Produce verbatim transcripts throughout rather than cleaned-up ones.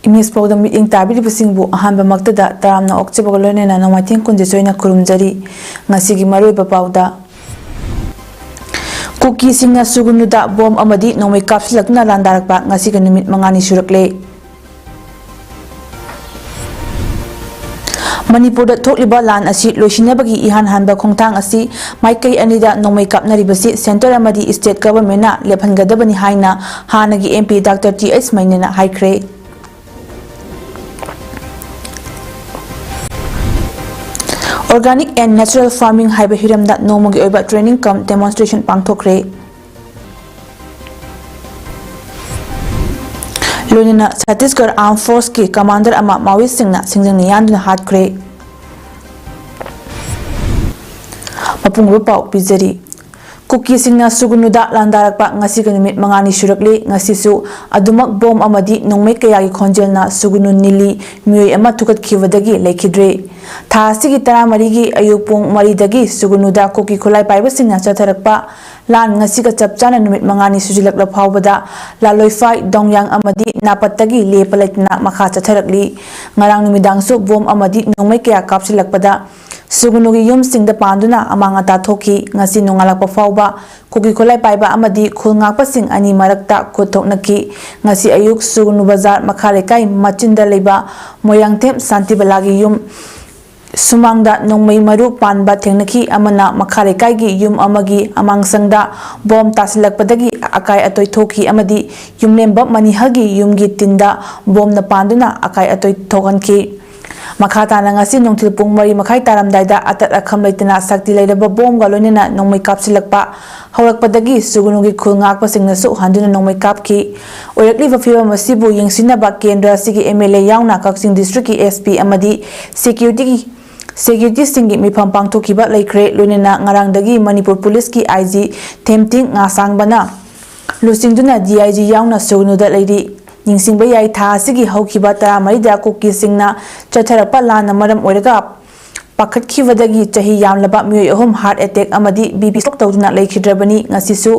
Image ꯄꯥꯎꯗ ꯃꯤꯠꯌꯦꯡ ꯇꯥꯕꯤꯔꯤꯕꯁꯤꯡꯕꯨ ꯑꯍꯥꯟꯕꯃꯛꯇꯗ ꯇꯔꯥꯝꯅ ꯑꯣꯛꯆꯕꯒ ꯂꯣꯏꯅꯅ ꯅꯣꯡꯃꯥꯏꯊꯦꯝ ꯀꯨꯟꯖꯦꯁꯣꯏꯅ ꯈꯨꯔꯨꯝꯖꯔꯤ꯫ ꯉꯁꯤꯒꯤ ꯃꯔꯨꯑꯣꯏꯕ ꯄꯥꯎꯗ, ꯀꯨꯀꯤꯁꯤꯡꯅ ꯁꯨꯒꯨꯅꯨꯗ ꯕꯣꯝ ꯑꯃꯗꯤ ꯅꯣꯡꯃꯩ ꯀꯥꯞꯁꯤꯜꯂꯛꯇꯨꯅ ꯂꯥꯟꯗꯥꯔꯛꯄ ꯉꯁꯤꯒ ꯅꯨꯃꯤꯠ ꯃꯉꯥꯅꯤ ꯁꯨꯔꯛꯂꯦ꯫ ꯃꯅꯤꯄꯨꯔꯗ ꯊꯣꯛꯂꯤꯕ ꯂꯥꯟ ꯑꯁꯤ ꯂꯣꯏꯁꯤꯟꯅꯕꯒꯤ ꯏꯍꯥꯟ ꯍꯥꯟꯕ ꯈꯣꯡꯊꯥꯡ ꯑꯁꯤ ꯃꯥꯏꯀꯩ ꯑꯅꯤꯗ ꯅꯣꯡꯃꯩ ꯀꯥꯞꯅꯔꯤꯕꯁꯤ centre ꯑꯃꯗꯤ state governmentꯅ ꯂꯦꯞꯍꯟꯒꯗꯕꯅꯤ ꯍꯥꯏꯅ ꯍꯥꯟꯅꯒꯤ MP Doctor T H ꯃꯩꯅꯦꯅ ꯍꯥꯏꯈ꯭ꯔꯦ꯫ Organic and natural farming ꯍꯥꯏꯕ ꯍꯤꯔꯝꯗ ꯅꯣꯡꯃꯒꯤ ꯑꯣꯏꯕ training cum demonstration ꯄꯥꯡꯊꯣꯛꯈ꯭ꯔꯦ꯫ ꯂꯣꯏꯅꯅ ꯆꯇꯤꯁꯒꯔ Armed Forceꯀꯤ commander ꯑꯃ ꯃꯥꯋꯤꯁꯁꯤꯡꯅ ꯁꯤꯡꯖꯪꯅ ꯌꯥꯟꯗꯨꯅ ꯍꯥꯠꯈ꯭ꯔꯦ꯫ ꯃꯄꯨꯡ ꯑꯣꯏꯕ ꯄꯥꯎ ꯄꯤꯖꯔꯤ꯫ ꯀꯨꯀꯤꯁꯤꯡꯅ ꯁꯨꯒꯨꯅꯨꯗ ꯂꯥꯟꯗꯥꯔꯛꯄ ꯉꯁꯤꯒ ꯅꯨꯃꯤꯠ ꯃꯉꯥꯅꯤ ꯁꯨꯔꯛꯂꯤ꯫ ꯉꯁꯤꯁꯨ ꯑꯗꯨꯃꯛ ꯕꯣꯝ ꯑꯃꯗꯤ ꯅꯣꯡꯃꯩ ꯀꯌꯥꯒꯤ ꯈꯣꯟꯖꯦꯜꯅ ꯁꯨꯒꯨꯅꯨ ꯅꯤꯂꯤ ꯃꯤꯑꯣꯏ ꯑꯃ ꯊꯨꯒꯠꯈꯤꯕꯗꯒꯤ ꯂꯩꯈꯤꯗ꯭ꯔꯦ꯫ ꯊꯥ ꯑꯁꯤꯒꯤ ꯇꯔꯥꯃꯔꯤꯒꯤ ꯑꯌꯨꯛ ꯄꯨꯡ ꯃꯔꯤꯗꯒꯤ ꯁꯨꯒꯨꯅꯨꯗ ꯀꯨꯀꯤ ꯈꯨꯠꯂꯥꯏ ꯄꯥꯏꯕꯁꯤꯡꯅ ꯆꯠꯊꯔꯛꯄ ꯂꯥꯟ ꯉꯁꯤꯒ ꯆꯞ ꯆꯥꯅ ꯅꯨꯃꯤꯠ ꯃꯉꯥꯅꯤ ꯁꯨꯖꯤꯜꯂꯛꯂ ꯐꯥꯎꯕꯗ ꯂꯥꯂꯣꯏꯐꯥꯏ, ꯗꯣꯡꯌꯥꯡ ꯑꯃꯗꯤ ꯅꯥꯄꯠꯇꯒꯤ ꯂꯦꯞꯄ ꯂꯩꯇꯅ ꯃꯈꯥ ꯆꯠꯊꯔꯛꯂꯤ꯫ ꯉꯔꯥꯡ ꯅꯨꯃꯤꯗꯥꯡꯁꯨ ꯕꯣꯝ ꯑꯃꯗꯤ ꯅꯣꯡꯃꯩ ꯀꯌꯥ ꯀꯥꯞꯁꯤꯜꯂꯛꯄꯗ ꯁꯨꯒꯨꯅꯨꯒꯤ ꯌꯨꯝꯁꯤꯡꯗ ꯄꯥꯟꯗꯨꯅ ꯑꯃꯥꯡ ꯑꯇꯥ ꯊꯣꯛꯈꯤ꯫ ꯉꯁꯤ ꯅꯣꯡꯉꯥꯜꯂꯛꯄ ꯐꯥꯎꯕ ꯀꯨꯀꯤ ꯈꯨꯠꯂꯥꯏ ꯄꯥꯏꯕ ꯑꯃꯗꯤ ꯈꯨꯜ ꯉꯥꯛꯄꯁꯤꯡ ꯑꯅꯤ ꯃꯔꯛꯇ ꯈꯨꯠ ꯊꯣꯛꯅꯈꯤ꯫ ꯉꯁꯤ ꯑꯌꯨꯛ ꯁꯨꯒꯨꯅꯨ ꯕꯖꯥꯔ ꯃꯈꯥ ꯂꯩꯀꯥꯏ ꯃꯆꯤꯟꯗ ꯂꯩꯕ ꯃꯣꯏꯔꯥꯡꯊꯦꯝ ꯁꯥꯟꯇꯤꯕꯂꯥꯒꯤ ꯌꯨꯝ ꯁꯨꯃꯥꯡꯗ ꯅꯣꯡꯃꯩ ꯃꯔꯨ ꯄꯥꯟꯕ ꯊꯦꯡꯅꯈꯤ꯫ ꯑꯃꯅ ꯃꯈꯥ ꯂꯩꯀꯥꯏꯒꯤ ꯌꯨꯝ ꯑꯃꯒꯤ ꯑꯃꯥꯡꯁꯪꯗ ꯕꯣꯝ ꯇꯥꯁꯤꯜꯂꯛꯄꯗꯒꯤ ꯑꯀꯥꯏ ꯑꯇꯣꯏ ꯊꯣꯛꯈꯤ ꯑꯃꯗꯤ ꯌꯨꯝꯂꯦꯝꯕ ꯃꯅꯤꯍꯜꯒꯤ ꯌꯨꯝꯒꯤ ꯇꯤꯟꯗ ꯕꯣꯝꯅ ꯄꯥꯟꯗꯨꯅ ꯑꯀꯥꯏ ꯑꯇꯣꯏ ꯊꯣꯛꯍꯟꯈꯤ꯫ ꯃꯈꯥ ꯇꯥꯅ ꯉꯁꯤ ꯅꯨꯡꯊꯤꯜ ꯄꯨꯡ ꯃꯔꯤ ꯃꯈꯥꯏ ꯇꯥꯔꯝꯗꯥꯏꯗ ꯑꯇꯠ ꯑꯈꯝ ꯂꯩꯇꯅ ꯁꯛꯇꯤ ꯂꯩꯔꯕ ꯕꯣꯝꯒ ꯂꯣꯏꯅꯅ ꯅꯣꯡꯃꯩ ꯀꯥꯞꯁꯤꯜꯂꯛꯄ ꯍꯧꯔꯛꯄꯗꯒꯤ ꯁꯨꯒꯨꯅꯨꯒꯤ ꯈꯨꯜ ꯉꯥꯛꯄꯁꯤꯡꯅꯁꯨ ꯍꯟꯗꯨꯅ ꯅꯣꯡꯃꯩ ꯀꯥꯞꯈꯤ꯫ ꯑꯣꯏꯔꯛꯂꯤꯕ ꯐꯤꯕꯝ ꯑꯁꯤꯕꯨ ꯌꯦꯡꯁꯤꯟꯅꯕ ꯀꯦꯟꯗ꯭ꯔ ꯑꯁꯤꯒꯤ MLA ꯌꯥꯎꯅ ꯀꯛꯆꯤꯡ districtꯀꯤ SP ꯑꯃꯗꯤ securityꯒꯤ, securityꯁꯤꯡꯒꯤ ꯃꯤꯐꯝ ꯄꯥꯡꯊꯣꯛꯈꯤꯕ ꯂꯩꯈ꯭ꯔꯦ꯫ ꯂꯣꯏꯅꯅ ꯉꯔꯥꯡꯗꯒꯤ ꯃꯅꯤꯄꯨꯔ ꯄꯨꯂꯤꯁꯀꯤ IG ꯊꯦꯝꯇꯤꯡ ꯉꯥꯁꯥꯡꯕꯅ ꯂꯨꯆꯤꯡꯗꯨꯅ DIG ꯌꯥꯎꯅ ꯁꯨꯒꯨꯅꯨꯗ ꯂꯩꯔꯤ꯫ ꯅꯤꯡꯁꯤꯡꯕ ꯌꯥꯏ, ꯊꯥ ꯑꯁꯤꯒꯤ ꯍꯧꯈꯤꯕ ꯇꯔꯥꯃꯔꯤꯗ ꯀꯨꯀꯤꯁꯤꯡꯅ ꯆꯠꯊꯔꯛꯄ ꯂꯥꯟꯅ ꯃꯔꯝ ꯑꯣꯏꯔꯒ ꯄꯥꯈꯠꯈꯤꯕꯗꯒꯤ ꯆꯍꯤ ꯌꯥꯝꯂꯕ ꯃꯤꯑꯣꯏ ꯑꯍꯨꯝ heart attack ꯑꯃꯗꯤ BP stroke ꯇꯧꯗꯨꯅ ꯂꯩꯈꯤꯗ꯭ꯔꯕꯅꯤ꯫ ꯉꯁꯤꯁꯨ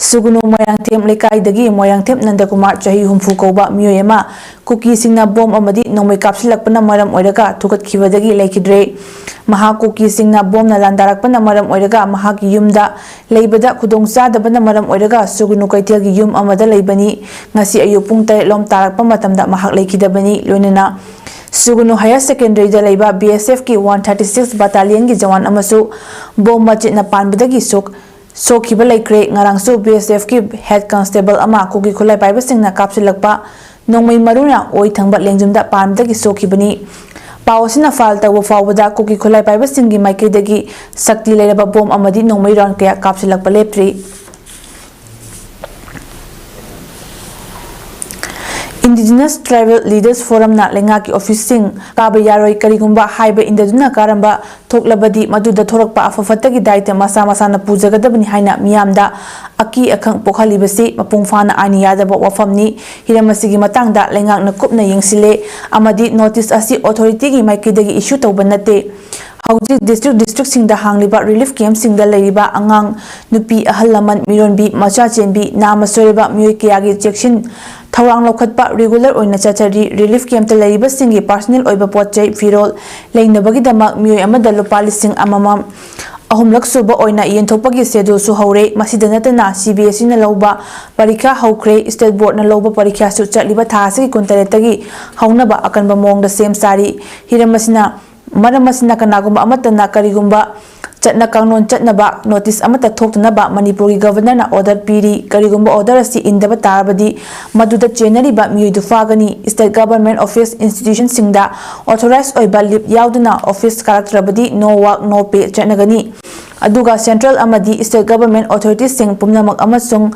ꯁꯨꯒꯨꯅꯨ ꯃꯣꯏꯔꯥꯡꯊꯦꯝ ꯂꯩꯀꯥꯏꯗꯒꯤ ꯃꯣꯏꯔꯥꯡꯊꯦꯝ ꯅꯟꯗꯀꯨꯃꯥꯔ, ꯆꯍꯤ ꯍꯨꯝꯐꯨ ꯀꯧꯕ ꯃꯤꯑꯣꯏ ꯑꯃ ꯀꯨꯀꯤꯁꯤꯡꯅ ꯕꯣꯝ ꯑꯃꯗꯤ ꯅꯣꯡꯃꯩ ꯀꯥꯞꯁꯤꯜꯂꯛꯄꯅ ꯃꯔꯝ ꯑꯣꯏꯔꯒ ꯊꯨꯒꯠꯈꯤꯕꯗꯒꯤ ꯂꯩꯈꯤꯗ꯭ꯔꯦ꯫ ꯃꯍꯥꯛ ꯀꯨꯀꯤꯁꯤꯡꯅ ꯕꯣꯝꯅ ꯂꯥꯟꯗꯥꯔꯛꯄꯅ ꯃꯔꯝ ꯑꯣꯏꯔꯒ ꯃꯍꯥꯛꯀꯤ ꯌꯨꯝꯗ ꯂꯩꯕꯗ ꯈꯨꯗꯣꯡꯆꯥꯗꯕꯅ ꯃꯔꯝ ꯑꯣꯏꯔꯒ ꯁꯨꯒꯨꯅꯨ ꯀꯩꯊꯦꯜꯒꯤ ꯌꯨꯝ ꯑꯃꯗ ꯂꯩꯕꯅꯤ꯫ ꯉꯁꯤ ꯑꯌꯨꯛ ꯄꯨꯡ ꯇꯔꯦꯠ ꯂꯣꯝ ꯇꯥꯔꯛꯄ ꯃꯇꯝꯗ ꯃꯍꯥꯛ ꯂꯩꯈꯤꯗꯕꯅꯤ꯫ ꯂꯣꯏꯅꯅ ꯁꯨꯒꯨꯅꯨ Higher Secondary ꯗ ꯂꯩꯕ B S F ꯀꯤ one thirty six Battalion ꯒꯤ ꯖꯋꯥꯟ ꯑꯃꯁꯨ ꯕꯣꯝ ꯃꯆꯦꯠꯅ ꯄꯥꯟꯕꯗꯒꯤ ꯁꯣꯛ-, ꯁꯣꯛꯈꯤꯕ ꯂꯩꯈ꯭ꯔꯦ꯫ ꯉꯔꯥꯡꯁꯨ B S F ꯀꯤ head constable ꯑꯃ ꯀꯨꯀꯤ ꯈꯨꯠꯂꯥꯏ ꯄꯥꯏꯕꯁꯤꯡꯅ ꯀꯥꯞꯁꯤꯜꯂꯛꯄ ꯅꯣꯡꯃꯩ ꯃꯔꯨꯅ ꯑꯣꯏ ꯊꯪꯕ ꯂꯦꯡꯖꯨꯝꯗ ꯄꯥꯟꯕꯗꯒꯤ ꯁꯣꯛꯈꯤꯕꯅꯤ꯫ ꯄꯥꯎ ꯑꯁꯤꯅ file ꯇꯧꯕ ꯐꯥꯎꯕꯗ ꯀꯨꯀꯤ ꯈꯨꯠꯂꯥꯏ ꯄꯥꯏꯕꯁꯤꯡꯒꯤ ꯃꯥꯏꯀꯩꯗꯒꯤ ꯁꯛꯇꯤ ꯂꯩꯔꯕ ꯕꯣꯝ ꯑꯃꯗꯤ ꯅꯣꯡꯃꯩ round ꯀꯌꯥ ꯀꯥꯞꯁꯤꯜꯂꯛꯄ ꯂꯦꯞꯇ꯭ꯔꯤ꯫ Indigenous Tribal Leaders Forum ꯅ ꯂꯩꯉꯥꯛꯀꯤ office ꯁꯤꯡ ꯀꯥꯕ ꯌꯥꯔꯣꯏ, ꯀꯔꯤꯒꯨꯝꯕ ꯍꯥꯏꯕ ꯏꯟꯗꯗꯨꯅ ꯀꯥꯔꯝꯕ ꯊꯣꯛꯂꯕꯗꯤ ꯃꯗꯨꯗ ꯊꯣꯔꯛꯄ ꯑꯐ ꯐꯠꯇꯒꯤ ꯗꯥꯏꯇ ꯃꯁꯥ ꯃꯁꯥꯅ ꯄꯨꯖꯒꯗꯕꯅꯤ ꯍꯥꯏꯅ ꯃꯤꯌꯥꯝꯗ ꯑꯀꯤ ꯑꯈꯪ ꯄꯣꯛꯍꯜꯂꯤꯕꯁꯤ ꯃꯄꯨꯡ ꯐꯥꯅ ꯑꯥꯏꯟ ꯌꯥꯗꯕ ꯋꯥꯐꯝꯅꯤ꯫ ꯍꯤꯔꯝ ꯑꯁꯤꯒꯤ ꯃꯇꯥꯡꯗ ꯂꯩꯉꯥꯛꯅ ꯀꯨꯞꯅ ꯌꯦꯡꯁꯤꯜꯂꯦ ꯑꯃꯗꯤ notice ꯑꯁꯤ authority ꯒꯤ ꯃꯥꯏꯀꯩꯗꯒꯤ issue ꯇꯧꯕ ꯅꯠꯇꯦ꯫ ꯍꯧꯖꯤꯛ district, district ꯁꯤꯡꯗ ꯍꯥꯡꯂꯤꯕ relief camp ꯁꯤꯡꯗ ꯂꯩꯔꯤꯕ ꯑꯉꯥꯡ, ꯅꯨꯄꯤ, ꯑꯍꯜ ꯂꯃꯟ, ꯃꯤꯔꯣꯟꯕꯤ, ꯃꯆꯥ ꯆꯦꯟꯕꯤ, ꯅꯥꯃ ꯁꯣꯏꯔꯕ ꯃꯤꯑꯣꯏ ꯀꯌꯥꯒꯤ ꯆꯦꯛꯁꯤꯟ ꯊꯧꯔꯥꯡ ꯂꯧꯈꯠꯄ regular ꯑꯣꯏꯅ ꯆꯠꯊꯔꯤ꯫ Relief camp ꯇ ꯂꯩꯔꯤꯕꯁꯤꯡꯒꯤ personal ꯑꯣꯏꯕ ꯄꯣꯠ ꯆꯩ, ꯐꯤꯔꯣꯜ ꯂꯩꯅꯕꯒꯤꯗꯃꯛ ꯃꯤꯑꯣꯏ ꯑꯃꯗ ꯂꯨꯄꯥ ꯂꯤꯁꯤꯡ ꯑꯃꯃꯝ ꯑꯍꯨꯝꯂꯛ ꯁꯨꯕ ꯑꯣꯏꯅ ꯌꯦꯟꯊꯣꯛꯄꯒꯤ schedule ꯁꯨ ꯍꯧꯔꯦ꯫ ꯃꯁꯤꯗ ꯅꯠꯇꯅ C B S E ꯅ ꯂꯧꯕ ꯄꯔꯤꯈ꯭ꯌꯥ ꯍꯧꯈ꯭ꯔꯦ꯫ State Board ꯅ ꯂꯧꯕ ꯄꯔꯤꯈ꯭ꯌꯥꯁꯨ ꯆꯠꯂꯤꯕ ꯊꯥ ꯑꯁꯤꯒꯤ ꯀꯨꯟꯇꯔꯦꯠꯇꯒꯤ ꯍꯧꯅꯕ ꯑꯀꯟꯕ ꯃꯑꯣꯡꯗ ꯁꯦꯝ ꯁꯥꯔꯤ꯫ ꯍꯤꯔꯝ ꯑꯁꯤꯅ, ꯃꯔꯝ ꯑꯁꯤꯅ ꯀꯅꯥꯒꯨꯝꯕ ꯑꯃꯠꯇꯅ ꯀꯔꯤꯒꯨꯝꯕ ꯆꯠꯅ ꯀꯥꯡꯂꯣꯟ ꯆꯠꯅꯕ notice ꯑꯃꯠꯇ ꯊꯣꯛꯇꯅꯕ ꯃꯅꯤꯄꯨꯔꯒꯤ Governor ꯅ order ꯄꯤꯔꯤ꯫ ꯀꯔꯤꯒꯨꯝꯕ order ꯑꯁꯤ ꯏꯟꯗꯕ ꯇꯥꯔꯕꯗꯤ ꯃꯗꯨꯗ ꯆꯦꯟꯅꯔꯤꯕ ꯃꯤꯑꯣꯏꯗꯨ ꯐꯥꯒꯅꯤ꯫ State Government Office, institution ꯁꯤꯡꯗ authorized ꯑꯣꯏꯕ leave ꯌꯥꯎꯗꯅ office ꯀꯥꯔꯛꯇ꯭ꯔꯕꯗꯤ no work, no pay ꯆꯠꯅꯒꯅꯤ꯫ ꯑꯗꯨꯒ central ꯑꯃꯗꯤ state government authority ꯁꯤꯡ ꯄꯨꯝꯅꯃꯛ ꯑꯃꯁꯨꯡ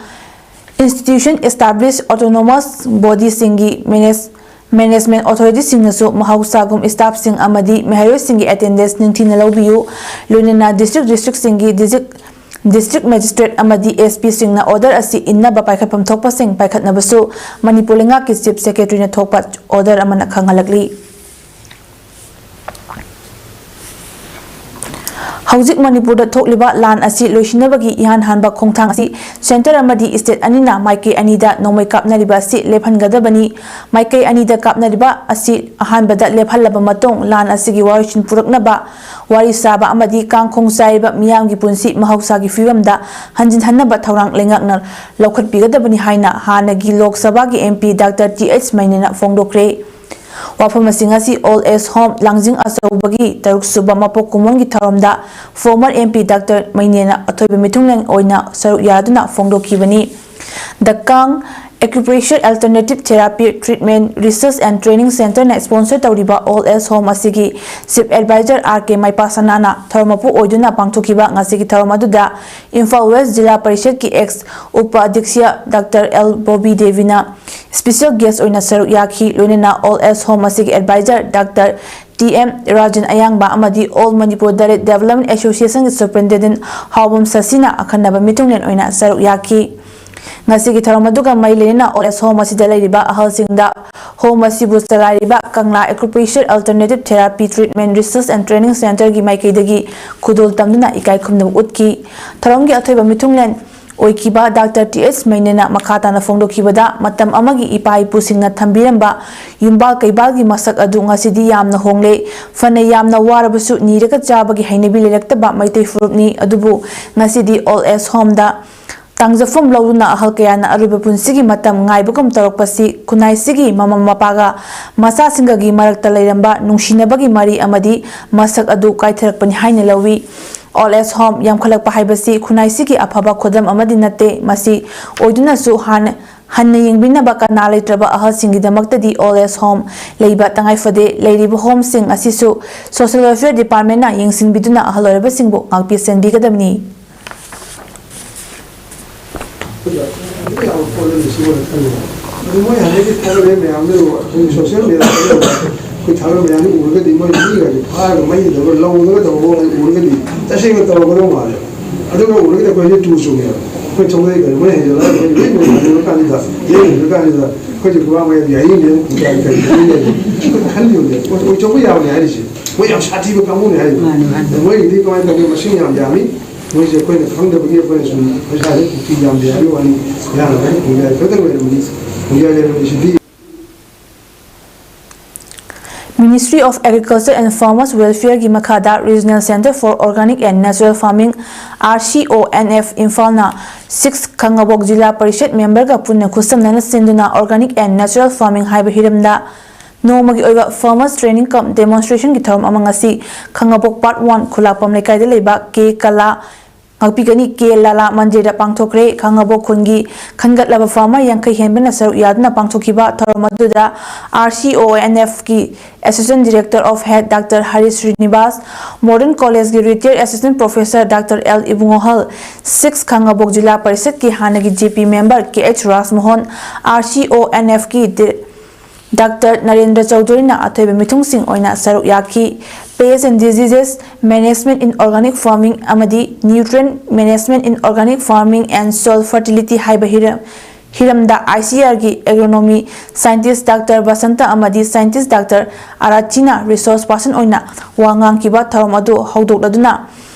institution, established autonomous body ꯁꯤꯡꯒꯤ manage-, management authority ꯁꯤꯡꯅꯁꯨ ꯃꯍꯧꯁꯥꯒꯨꯝ staff ꯁꯤꯡ ꯑꯃꯗꯤ ꯃꯍꯩꯔꯣꯏꯁꯤꯡꯒꯤ attendance ꯅꯤꯡꯊꯤꯅ ꯂꯧꯕꯤꯌꯨ꯫ ꯂꯣꯏꯅꯅ district, district ꯁꯤꯡꯒꯤ district, district magistrate ꯑꯃꯗꯤ S P ꯁꯤꯡꯅ order ꯑꯁꯤ ꯏꯟꯅꯕ ꯄꯥꯏꯈꯠꯐꯝ ꯊꯣꯛꯄꯁꯤꯡ ꯄꯥꯏꯈꯠꯅꯕꯁꯨ ꯃꯅꯤꯄꯨꯔ ꯂꯩꯉꯥꯛꯀꯤ Chief Secretary ꯅ ꯊꯣꯛꯄ order ꯑꯃꯅ ꯈꯪꯍꯜꯂꯛꯂꯤ꯫ ꯍꯧꯖꯤꯛ ꯃꯅꯤꯄꯨꯔꯗ ꯊꯣꯛꯂꯤꯕ ꯂꯥꯟ ꯑꯁꯤ ꯂꯣꯏꯁꯤꯟꯅꯕꯒꯤ ꯏꯍꯥꯟ ꯍꯥꯟꯕ ꯈꯣꯡꯊꯥꯡ ꯑꯁꯤ ꯁꯦꯟꯇꯔ ꯑꯃꯗꯤ ꯁ꯭ꯇꯦꯠ ꯑꯅꯤꯅ ꯃꯥꯏꯀꯩ ꯑꯅꯤꯗ ꯅꯣꯡꯃꯩ ꯀꯥꯞꯅꯔꯤꯕ ꯑꯁꯤ ꯂꯦꯞꯍꯟꯒꯗꯕꯅꯤ꯫ ꯃꯥꯏꯀꯩ ꯑꯅꯤꯗ ꯀꯥꯞꯅꯔꯤꯕ ꯑꯁꯤ ꯑꯍꯥꯟꯕꯗ ꯂꯦꯞꯍꯜꯂꯕ ꯃꯇꯨꯡ, ꯂꯥꯟ ꯑꯁꯤꯒꯤ ꯋꯥꯔꯣꯏꯁꯤꯟ ꯄꯨꯔꯛꯅꯕ, ꯋꯥꯔꯤ ꯁꯥꯕ ꯑꯃꯗꯤ ꯀꯥꯡꯈꯣꯡ ꯆꯥꯏꯔꯤꯕ ꯃꯤꯌꯥꯝꯒꯤ ꯄꯨꯟꯁꯤ ꯃꯍꯧꯁꯥꯒꯤ ꯐꯤꯕꯝꯗ ꯍꯟꯖꯤꯟꯍꯟꯅꯕ ꯊꯧꯔꯥꯡ ꯂꯩꯉꯥꯛꯅ ꯂꯧꯈꯠꯄꯤꯒꯗꯕꯅꯤ ꯍꯥꯏꯅ ꯍꯥꯟꯅꯒꯤ ꯂꯣꯛ ꯁꯚꯥꯒꯤ M P doctor T H ꯃꯩꯅꯦꯅ ꯐꯣꯡꯗꯣꯛꯈ꯭ꯔꯦ꯫ ꯋꯥꯐꯝ ꯑꯁꯤꯡ ꯑꯁꯤ ꯑꯣꯜ ꯑꯦꯖ ꯍꯣꯝ ꯂꯥꯡꯖꯤꯡ ꯑꯆꯧꯕꯒꯤ ꯇꯔꯨꯛ ꯁꯨꯕ ꯃꯄꯣꯛ ꯀꯨꯝꯑꯣꯟꯒꯤ ꯊꯧꯔꯝꯗ ꯐꯣꯔꯃꯔ ꯑꯦꯝ ꯄꯤ ꯗꯥꯛꯇꯔ ꯃꯩꯅꯦꯅ ꯑꯊꯣꯏꯕ ꯃꯤꯊꯨꯡꯂꯦꯟ ꯑꯣꯏꯅ ꯁꯔꯨꯛ ꯌꯥꯗꯨꯅ ꯐꯣꯡꯗꯣꯛꯈꯤꯕꯅꯤ꯫ ꯗ ꯀꯥꯡ Acupressure Alternative Therapy Treatment Research and Training Centerꯅ sponsor ꯇꯧꯔꯤꯕ ꯑꯣꯜ ꯑꯦꯖ ꯍꯣꯝ ꯑꯁꯤꯒꯤ ꯆꯤꯐ ꯑꯦꯗꯚꯥꯏꯖꯔ ꯑꯥꯔ ꯀꯦ ꯃꯩꯄꯥꯁꯅꯥꯅ ꯊꯧꯔꯝ ꯃꯄꯨ ꯑꯣꯏꯗꯨꯅ ꯄꯥꯡꯊꯣꯛꯈꯤꯕ ꯉꯁꯤꯒꯤ ꯊꯧꯔꯝ ꯑꯗꯨꯗ ꯏꯝꯐꯥꯜ ꯋꯦꯁ ꯖꯤꯂꯥ ꯄꯔꯤꯁꯗꯀꯤ ꯑꯦꯛꯁ ꯎꯄꯥꯙ꯭ꯌꯛꯁ ꯗꯥꯛꯇꯔ ꯑꯦꯜ ꯕꯣꯕꯤ ꯗꯦꯕꯤꯅ ꯁ꯭ꯄꯤꯁꯦꯜ ꯒꯦꯁ ꯑꯣꯏꯅ ꯁꯔꯨꯛ ꯌꯥꯈꯤ꯫ ꯂꯣꯏꯅꯅ ꯑꯣꯜ ꯑꯦꯖ ꯍꯣꯝ ꯑꯁꯤꯒꯤ adviser doctor T M Rajan ꯑꯌꯥꯡꯕ ꯑꯃꯗꯤ ꯑꯣꯜ ꯃꯅꯤꯄꯨꯔ ꯗꯂꯤꯠ ꯗꯦꯕꯂꯞꯃꯦꯟ ꯑꯦꯁꯣꯁꯤꯌꯦꯁꯟꯒꯤ ꯁꯨꯄꯔꯤꯟꯇꯦꯟꯗꯦꯟꯠ ꯍꯥꯎꯕꯝ ꯁꯁꯤꯅ ꯑꯈꯟꯅꯕ ꯃꯤꯊꯨꯡꯂꯦꯟ ꯑꯣꯏꯅ ꯁꯔꯨꯛ ꯌꯥꯈꯤ꯫ ꯉꯁꯤꯒꯤ ꯊꯧꯔꯝ ꯑꯗꯨꯒ ꯃꯔꯤ ꯂꯩꯅꯅ ꯑꯣꯜ ꯑꯦꯖ ꯍꯣꯝ ꯑꯁꯤꯗ ꯂꯩꯔꯤꯕ ꯑꯍꯜꯁꯤꯡꯗ ꯍꯣꯝ ꯑꯁꯤꯕꯨ ꯆꯂꯥꯏꯔꯤꯕ ꯀꯪꯂꯥ Acupressure Alternative Therapy Treatment Research and Training Centerꯒꯤ ꯃꯥꯏꯀꯩꯗꯒꯤ ꯈꯨꯗꯣꯜ ꯇꯝꯗꯨꯅ ꯏꯀꯥꯏ ꯈꯨꯝꯅꯕ ꯎꯠꯈꯤ꯫ ꯊꯧꯔꯝꯒꯤ ꯑꯊꯣꯏꯕ ꯃꯤꯊꯨꯡꯂꯦꯟ ꯑꯣꯏꯈꯤꯕ ꯗꯥꯛꯇꯔ ꯇꯤ ꯑꯦꯁ ꯃꯩꯅꯦꯅ ꯃꯈꯥ ꯇꯥꯅ ꯐꯣꯡꯗꯣꯛꯈꯤꯕꯗ, ꯃꯇꯝ ꯑꯃꯒꯤ ꯏꯄꯥ ꯏꯄꯨꯁꯤꯡꯅ ꯊꯝꯕꯤꯔꯝꯕ ꯌꯨꯝꯕꯥꯜ ꯀꯩꯕꯥꯜꯒꯤ ꯃꯁꯛ ꯑꯗꯨ ꯉꯁꯤꯗꯤ ꯌꯥꯝꯅ ꯍꯣꯡꯂꯦ꯫ ꯐꯅ ꯌꯥꯝꯅ ꯋꯥꯔꯕꯁꯨ ꯅꯤꯔꯒ ꯆꯥꯕꯒꯤ ꯍꯩꯅꯕꯤ ꯂꯩꯔꯛꯇꯕ ꯃꯩꯇꯩ ꯐꯨꯔꯨꯞꯅꯤ꯫ ꯑꯗꯨꯕꯨ ꯉꯁꯤꯗꯤ ꯑꯣꯜ ꯑꯦꯖ ꯍꯣꯝꯗ ꯇꯥꯡꯖꯐꯝ ꯂꯧꯗꯨꯅ ꯑꯍꯜ ꯀꯌꯥꯅ ꯑꯔꯣꯏꯕ ꯄꯨꯟꯁꯤꯒꯤ ꯃꯇꯝ ꯉꯥꯏꯕꯒꯨꯝ ꯇꯧꯔꯛꯄꯁꯤ ꯈꯨꯟꯅꯥꯏꯁꯤꯒꯤ ꯃꯃꯥ ꯃꯄꯥꯒ ꯃꯆꯥꯁꯤꯡꯒꯒꯤ ꯃꯔꯛꯇ ꯂꯩꯔꯝꯕ ꯅꯨꯡꯁꯤꯅꯕꯒꯤ ꯃꯔꯤ ꯑꯃꯗꯤ ꯃꯁꯛ ꯑꯗꯨ ꯀꯥꯏꯊꯔꯛꯄꯅꯤ ꯍꯥꯏꯅ ꯂꯧꯏ꯫ ꯑꯣꯜ ꯑꯦꯖ ꯍꯣꯝ ꯌꯥꯝꯈꯠꯂꯛꯄ ꯍꯥꯏꯕꯁꯤ ꯈꯨꯟꯅꯥꯏꯁꯤꯒꯤ ꯑꯐꯕ ꯈꯨꯗꯝ ꯑꯃꯗꯤ ꯅꯠꯇꯦ꯫ ꯃꯁꯤ ꯑꯣꯏꯗꯨꯅꯁꯨ ꯍꯥꯟꯅ ꯍꯟꯅ ꯌꯦꯡꯕꯤꯅꯕ ꯀꯅꯥ ꯂꯩꯇ꯭ꯔꯕ ꯑꯍꯜꯁꯤꯡꯒꯤꯗꯃꯛꯇꯗꯤ ꯑꯣꯜ ꯑꯦꯖ ꯍꯣꯝ ꯂꯩꯕ ꯇꯉꯥꯏ ꯐꯗꯦ꯫ ꯂꯩꯔꯤꯕ ꯍꯣꯝꯁꯤꯡ ꯑꯁꯤꯁꯨ ꯁꯣꯁꯤꯌꯦꯜ ꯋꯦꯜꯐꯤꯌꯔ ꯗꯤꯄꯥꯔꯠꯃꯦꯟꯠꯅ ꯌꯦꯡꯁꯤꯟꯕꯤꯗꯨꯅ ꯑꯍꯜ ꯑꯣꯏꯔꯕꯁꯤꯡꯕꯨ ꯉꯥꯛꯄꯤ ꯁꯦꯟꯕꯤꯒꯗꯕꯅꯤ꯫ ꯑꯗꯨ ꯃꯣꯏ ꯍꯟꯗꯛꯀꯤ ꯊꯥꯒꯠꯂꯛꯏ ꯃꯌꯥꯝꯗꯨ ꯑꯩꯈꯣꯏ ꯁꯣꯁꯤꯌꯦꯜ ꯃꯦꯗꯤꯌꯥꯗ ꯑꯩꯈꯣꯏ ꯊꯥꯒꯠꯂꯛꯄ ꯃꯌꯥꯝꯗꯨ ꯎꯔꯒꯗꯤ ꯃꯣꯏ ꯃꯤꯒꯗꯤ ꯐꯥꯔꯒ ꯃꯩꯗ ꯇꯧꯔꯒ ꯂꯧꯗꯅ ꯇꯧꯕ ꯎꯔꯒꯗꯤ ꯇꯁꯦꯡꯅ ꯇꯧꯔꯝꯒꯗꯧ ꯃꯥꯜꯂꯦ꯫ ꯑꯗꯨꯒ ꯎꯔꯒꯗꯤ ꯑꯩꯈꯣꯏꯁꯦ ꯇꯨ ꯆꯨꯡꯉꯦꯕ꯫ ꯑꯩꯈꯣꯏ ꯊꯣꯡꯗꯩ ꯀꯩꯅꯣ ꯃꯣꯏ ꯍꯩꯖꯤꯜꯂꯒ ꯑꯩꯈꯣꯏ ꯂꯣꯏ ꯅꯣꯡꯉꯥꯟꯕ ꯀꯥꯟꯁꯤꯗ, ꯂꯦꯡ ꯎꯔ ꯀꯥꯟꯁꯤꯗ ꯑꯩꯈꯣꯏꯁꯦ ꯈꯨꯕꯥꯛ ꯃꯌꯥꯗ ꯌꯥꯏꯔꯤꯅꯦ, ꯀꯔꯤ ꯀꯔꯤ ꯀꯔꯤ ꯂꯩꯔꯤ? ꯑꯩꯈꯣꯏ ꯈꯜꯂꯤꯕꯅꯦ꯫ ꯑꯣꯏ-, ꯑꯣꯏꯊꯣꯛꯄ ꯌꯥꯕꯅꯦ ꯍꯥꯏꯔꯤꯁꯦ꯫ ꯃꯣꯏ ꯌꯥꯝ ꯁꯥꯊꯤꯕ ꯀꯥꯡꯕꯨꯅꯤ ꯍꯥꯏꯔꯤꯕ꯫ ꯃꯥꯅꯤ, ꯃꯥꯅꯤ꯫ ꯑꯗ ꯃꯣꯏꯒꯤꯗꯤ ꯀꯃꯥꯏꯅ ꯇꯧꯒꯦ? ꯃꯁꯤꯡ ꯌꯥꯝꯗꯦ ꯍꯥꯏꯕꯅꯤ꯫ ꯃꯣꯏꯁꯦ ꯑꯩꯈꯣꯏꯅ ꯈꯪꯗꯕꯒꯤ ꯑꯩꯈꯣꯏꯅ ꯁꯨꯝ ꯑꯩꯈꯣꯏ ꯁ꯭ꯋꯥꯏꯗ ꯀꯨꯀꯤ ꯌꯥꯝꯗꯦ ꯍꯥꯏꯕꯒꯤ ꯋꯥꯅꯤ꯫ ꯌꯥꯝꯅ ꯍꯥꯏ ꯈꯣꯡꯖꯥꯏ ꯈꯛꯇꯪ ꯑꯣꯏꯔꯝꯕꯅꯤ꯫ ꯈꯣꯡꯖꯥꯏ ꯂꯩꯔꯝꯕꯁꯤꯗꯤ꯫ Ministry of Agriculture and Farmers Welfare ꯒꯤ ꯃꯈꯥꯗ Regional Center for Organic and Natural Farming, R C O N F, ꯏꯝꯐꯥꯜꯅ six Khangabok zila parishad member ꯒ ꯄꯨꯟꯅ ꯈꯨꯠꯁꯝꯅꯅ ꯁꯤꯟꯗꯨꯅ Organic and Natural Farming ꯍꯥꯏꯕ ꯍꯤꯔꯝꯗ ꯅꯣꯡꯃꯒꯤ ꯑꯣꯏꯕ Farmers Training cum Demonstration ꯒꯤ ꯊꯧꯔꯝ ꯑꯃ ꯉꯁꯤ ꯈꯥꯉꯕꯣꯛ Part one ꯈꯨꯂꯥꯛꯄꯝ ꯂꯩꯀꯥꯏꯗ ꯂꯩꯕ ꯀꯦ ꯀꯂꯥ ꯉꯥꯛꯄꯤꯒꯅꯤ ꯀꯦ ꯂꯥꯂꯥ ꯃꯟꯗꯤꯔꯗ ꯄꯥꯡꯊꯣꯛꯈ꯭ꯔꯦ꯫ ꯈꯥꯉꯕꯣꯛ ꯈꯨꯟꯒꯤ ꯈꯟꯒꯠꯂꯕ farmer ꯌꯥꯡꯈꯩ ꯍꯦꯟꯕꯅ ꯁꯔꯨꯛ ꯌꯥꯗꯨꯅ ꯄꯥꯡꯊꯣꯛꯈꯤꯕ ꯊꯧꯔꯝ ꯑꯗꯨꯗ R C O N F ꯀꯤ Assistant Director of Health Doctor Harish Srinivas, Modern College ꯀꯤ Retired Assistant Professor Doctor L ꯏꯕꯨꯡꯉꯣꯍꯜ, six ꯈꯥꯉꯕꯣꯛ ꯖꯤꯂꯥ ꯄꯔꯤꯁꯠꯀꯤ ꯍꯥꯟꯅꯒꯤ J P member K H ꯔꯥꯖꯃꯣꯍꯟ, R C O N F ꯀꯤ ꯗꯤ-, ꯗꯥꯛꯇꯔ ꯅꯔꯦꯟꯗ꯭ꯔ ꯆꯧꯙꯨꯔꯤꯅ ꯑꯊꯣꯏꯕ ꯃꯤꯊꯨꯡꯁꯤꯡ ꯑꯣꯏꯅ ꯁꯔꯨꯛ ꯌꯥꯈꯤ꯫ Pest and Diseases Management in Organic Farming ꯑꯃꯗꯤ Nutrient Management in Organic Farming and Soil Fertility ꯍꯥꯏꯕ ꯍꯤꯔꯝ, ꯍꯤꯔꯝꯗ I C R ꯒꯤ Agronomy Scientist ꯗꯥꯛꯇꯔ ꯕꯁꯟꯇ ꯑꯃꯗꯤ Scientist ꯗꯥꯛꯇꯔ ꯑꯔꯥꯆꯤꯅ resource person ꯑꯣꯏꯅ ꯋꯥ ꯉꯥꯡꯈꯤꯕ ꯊꯧꯔꯝ ꯑꯗꯨ ꯍꯧꯗꯣꯛꯂꯗꯨꯅ,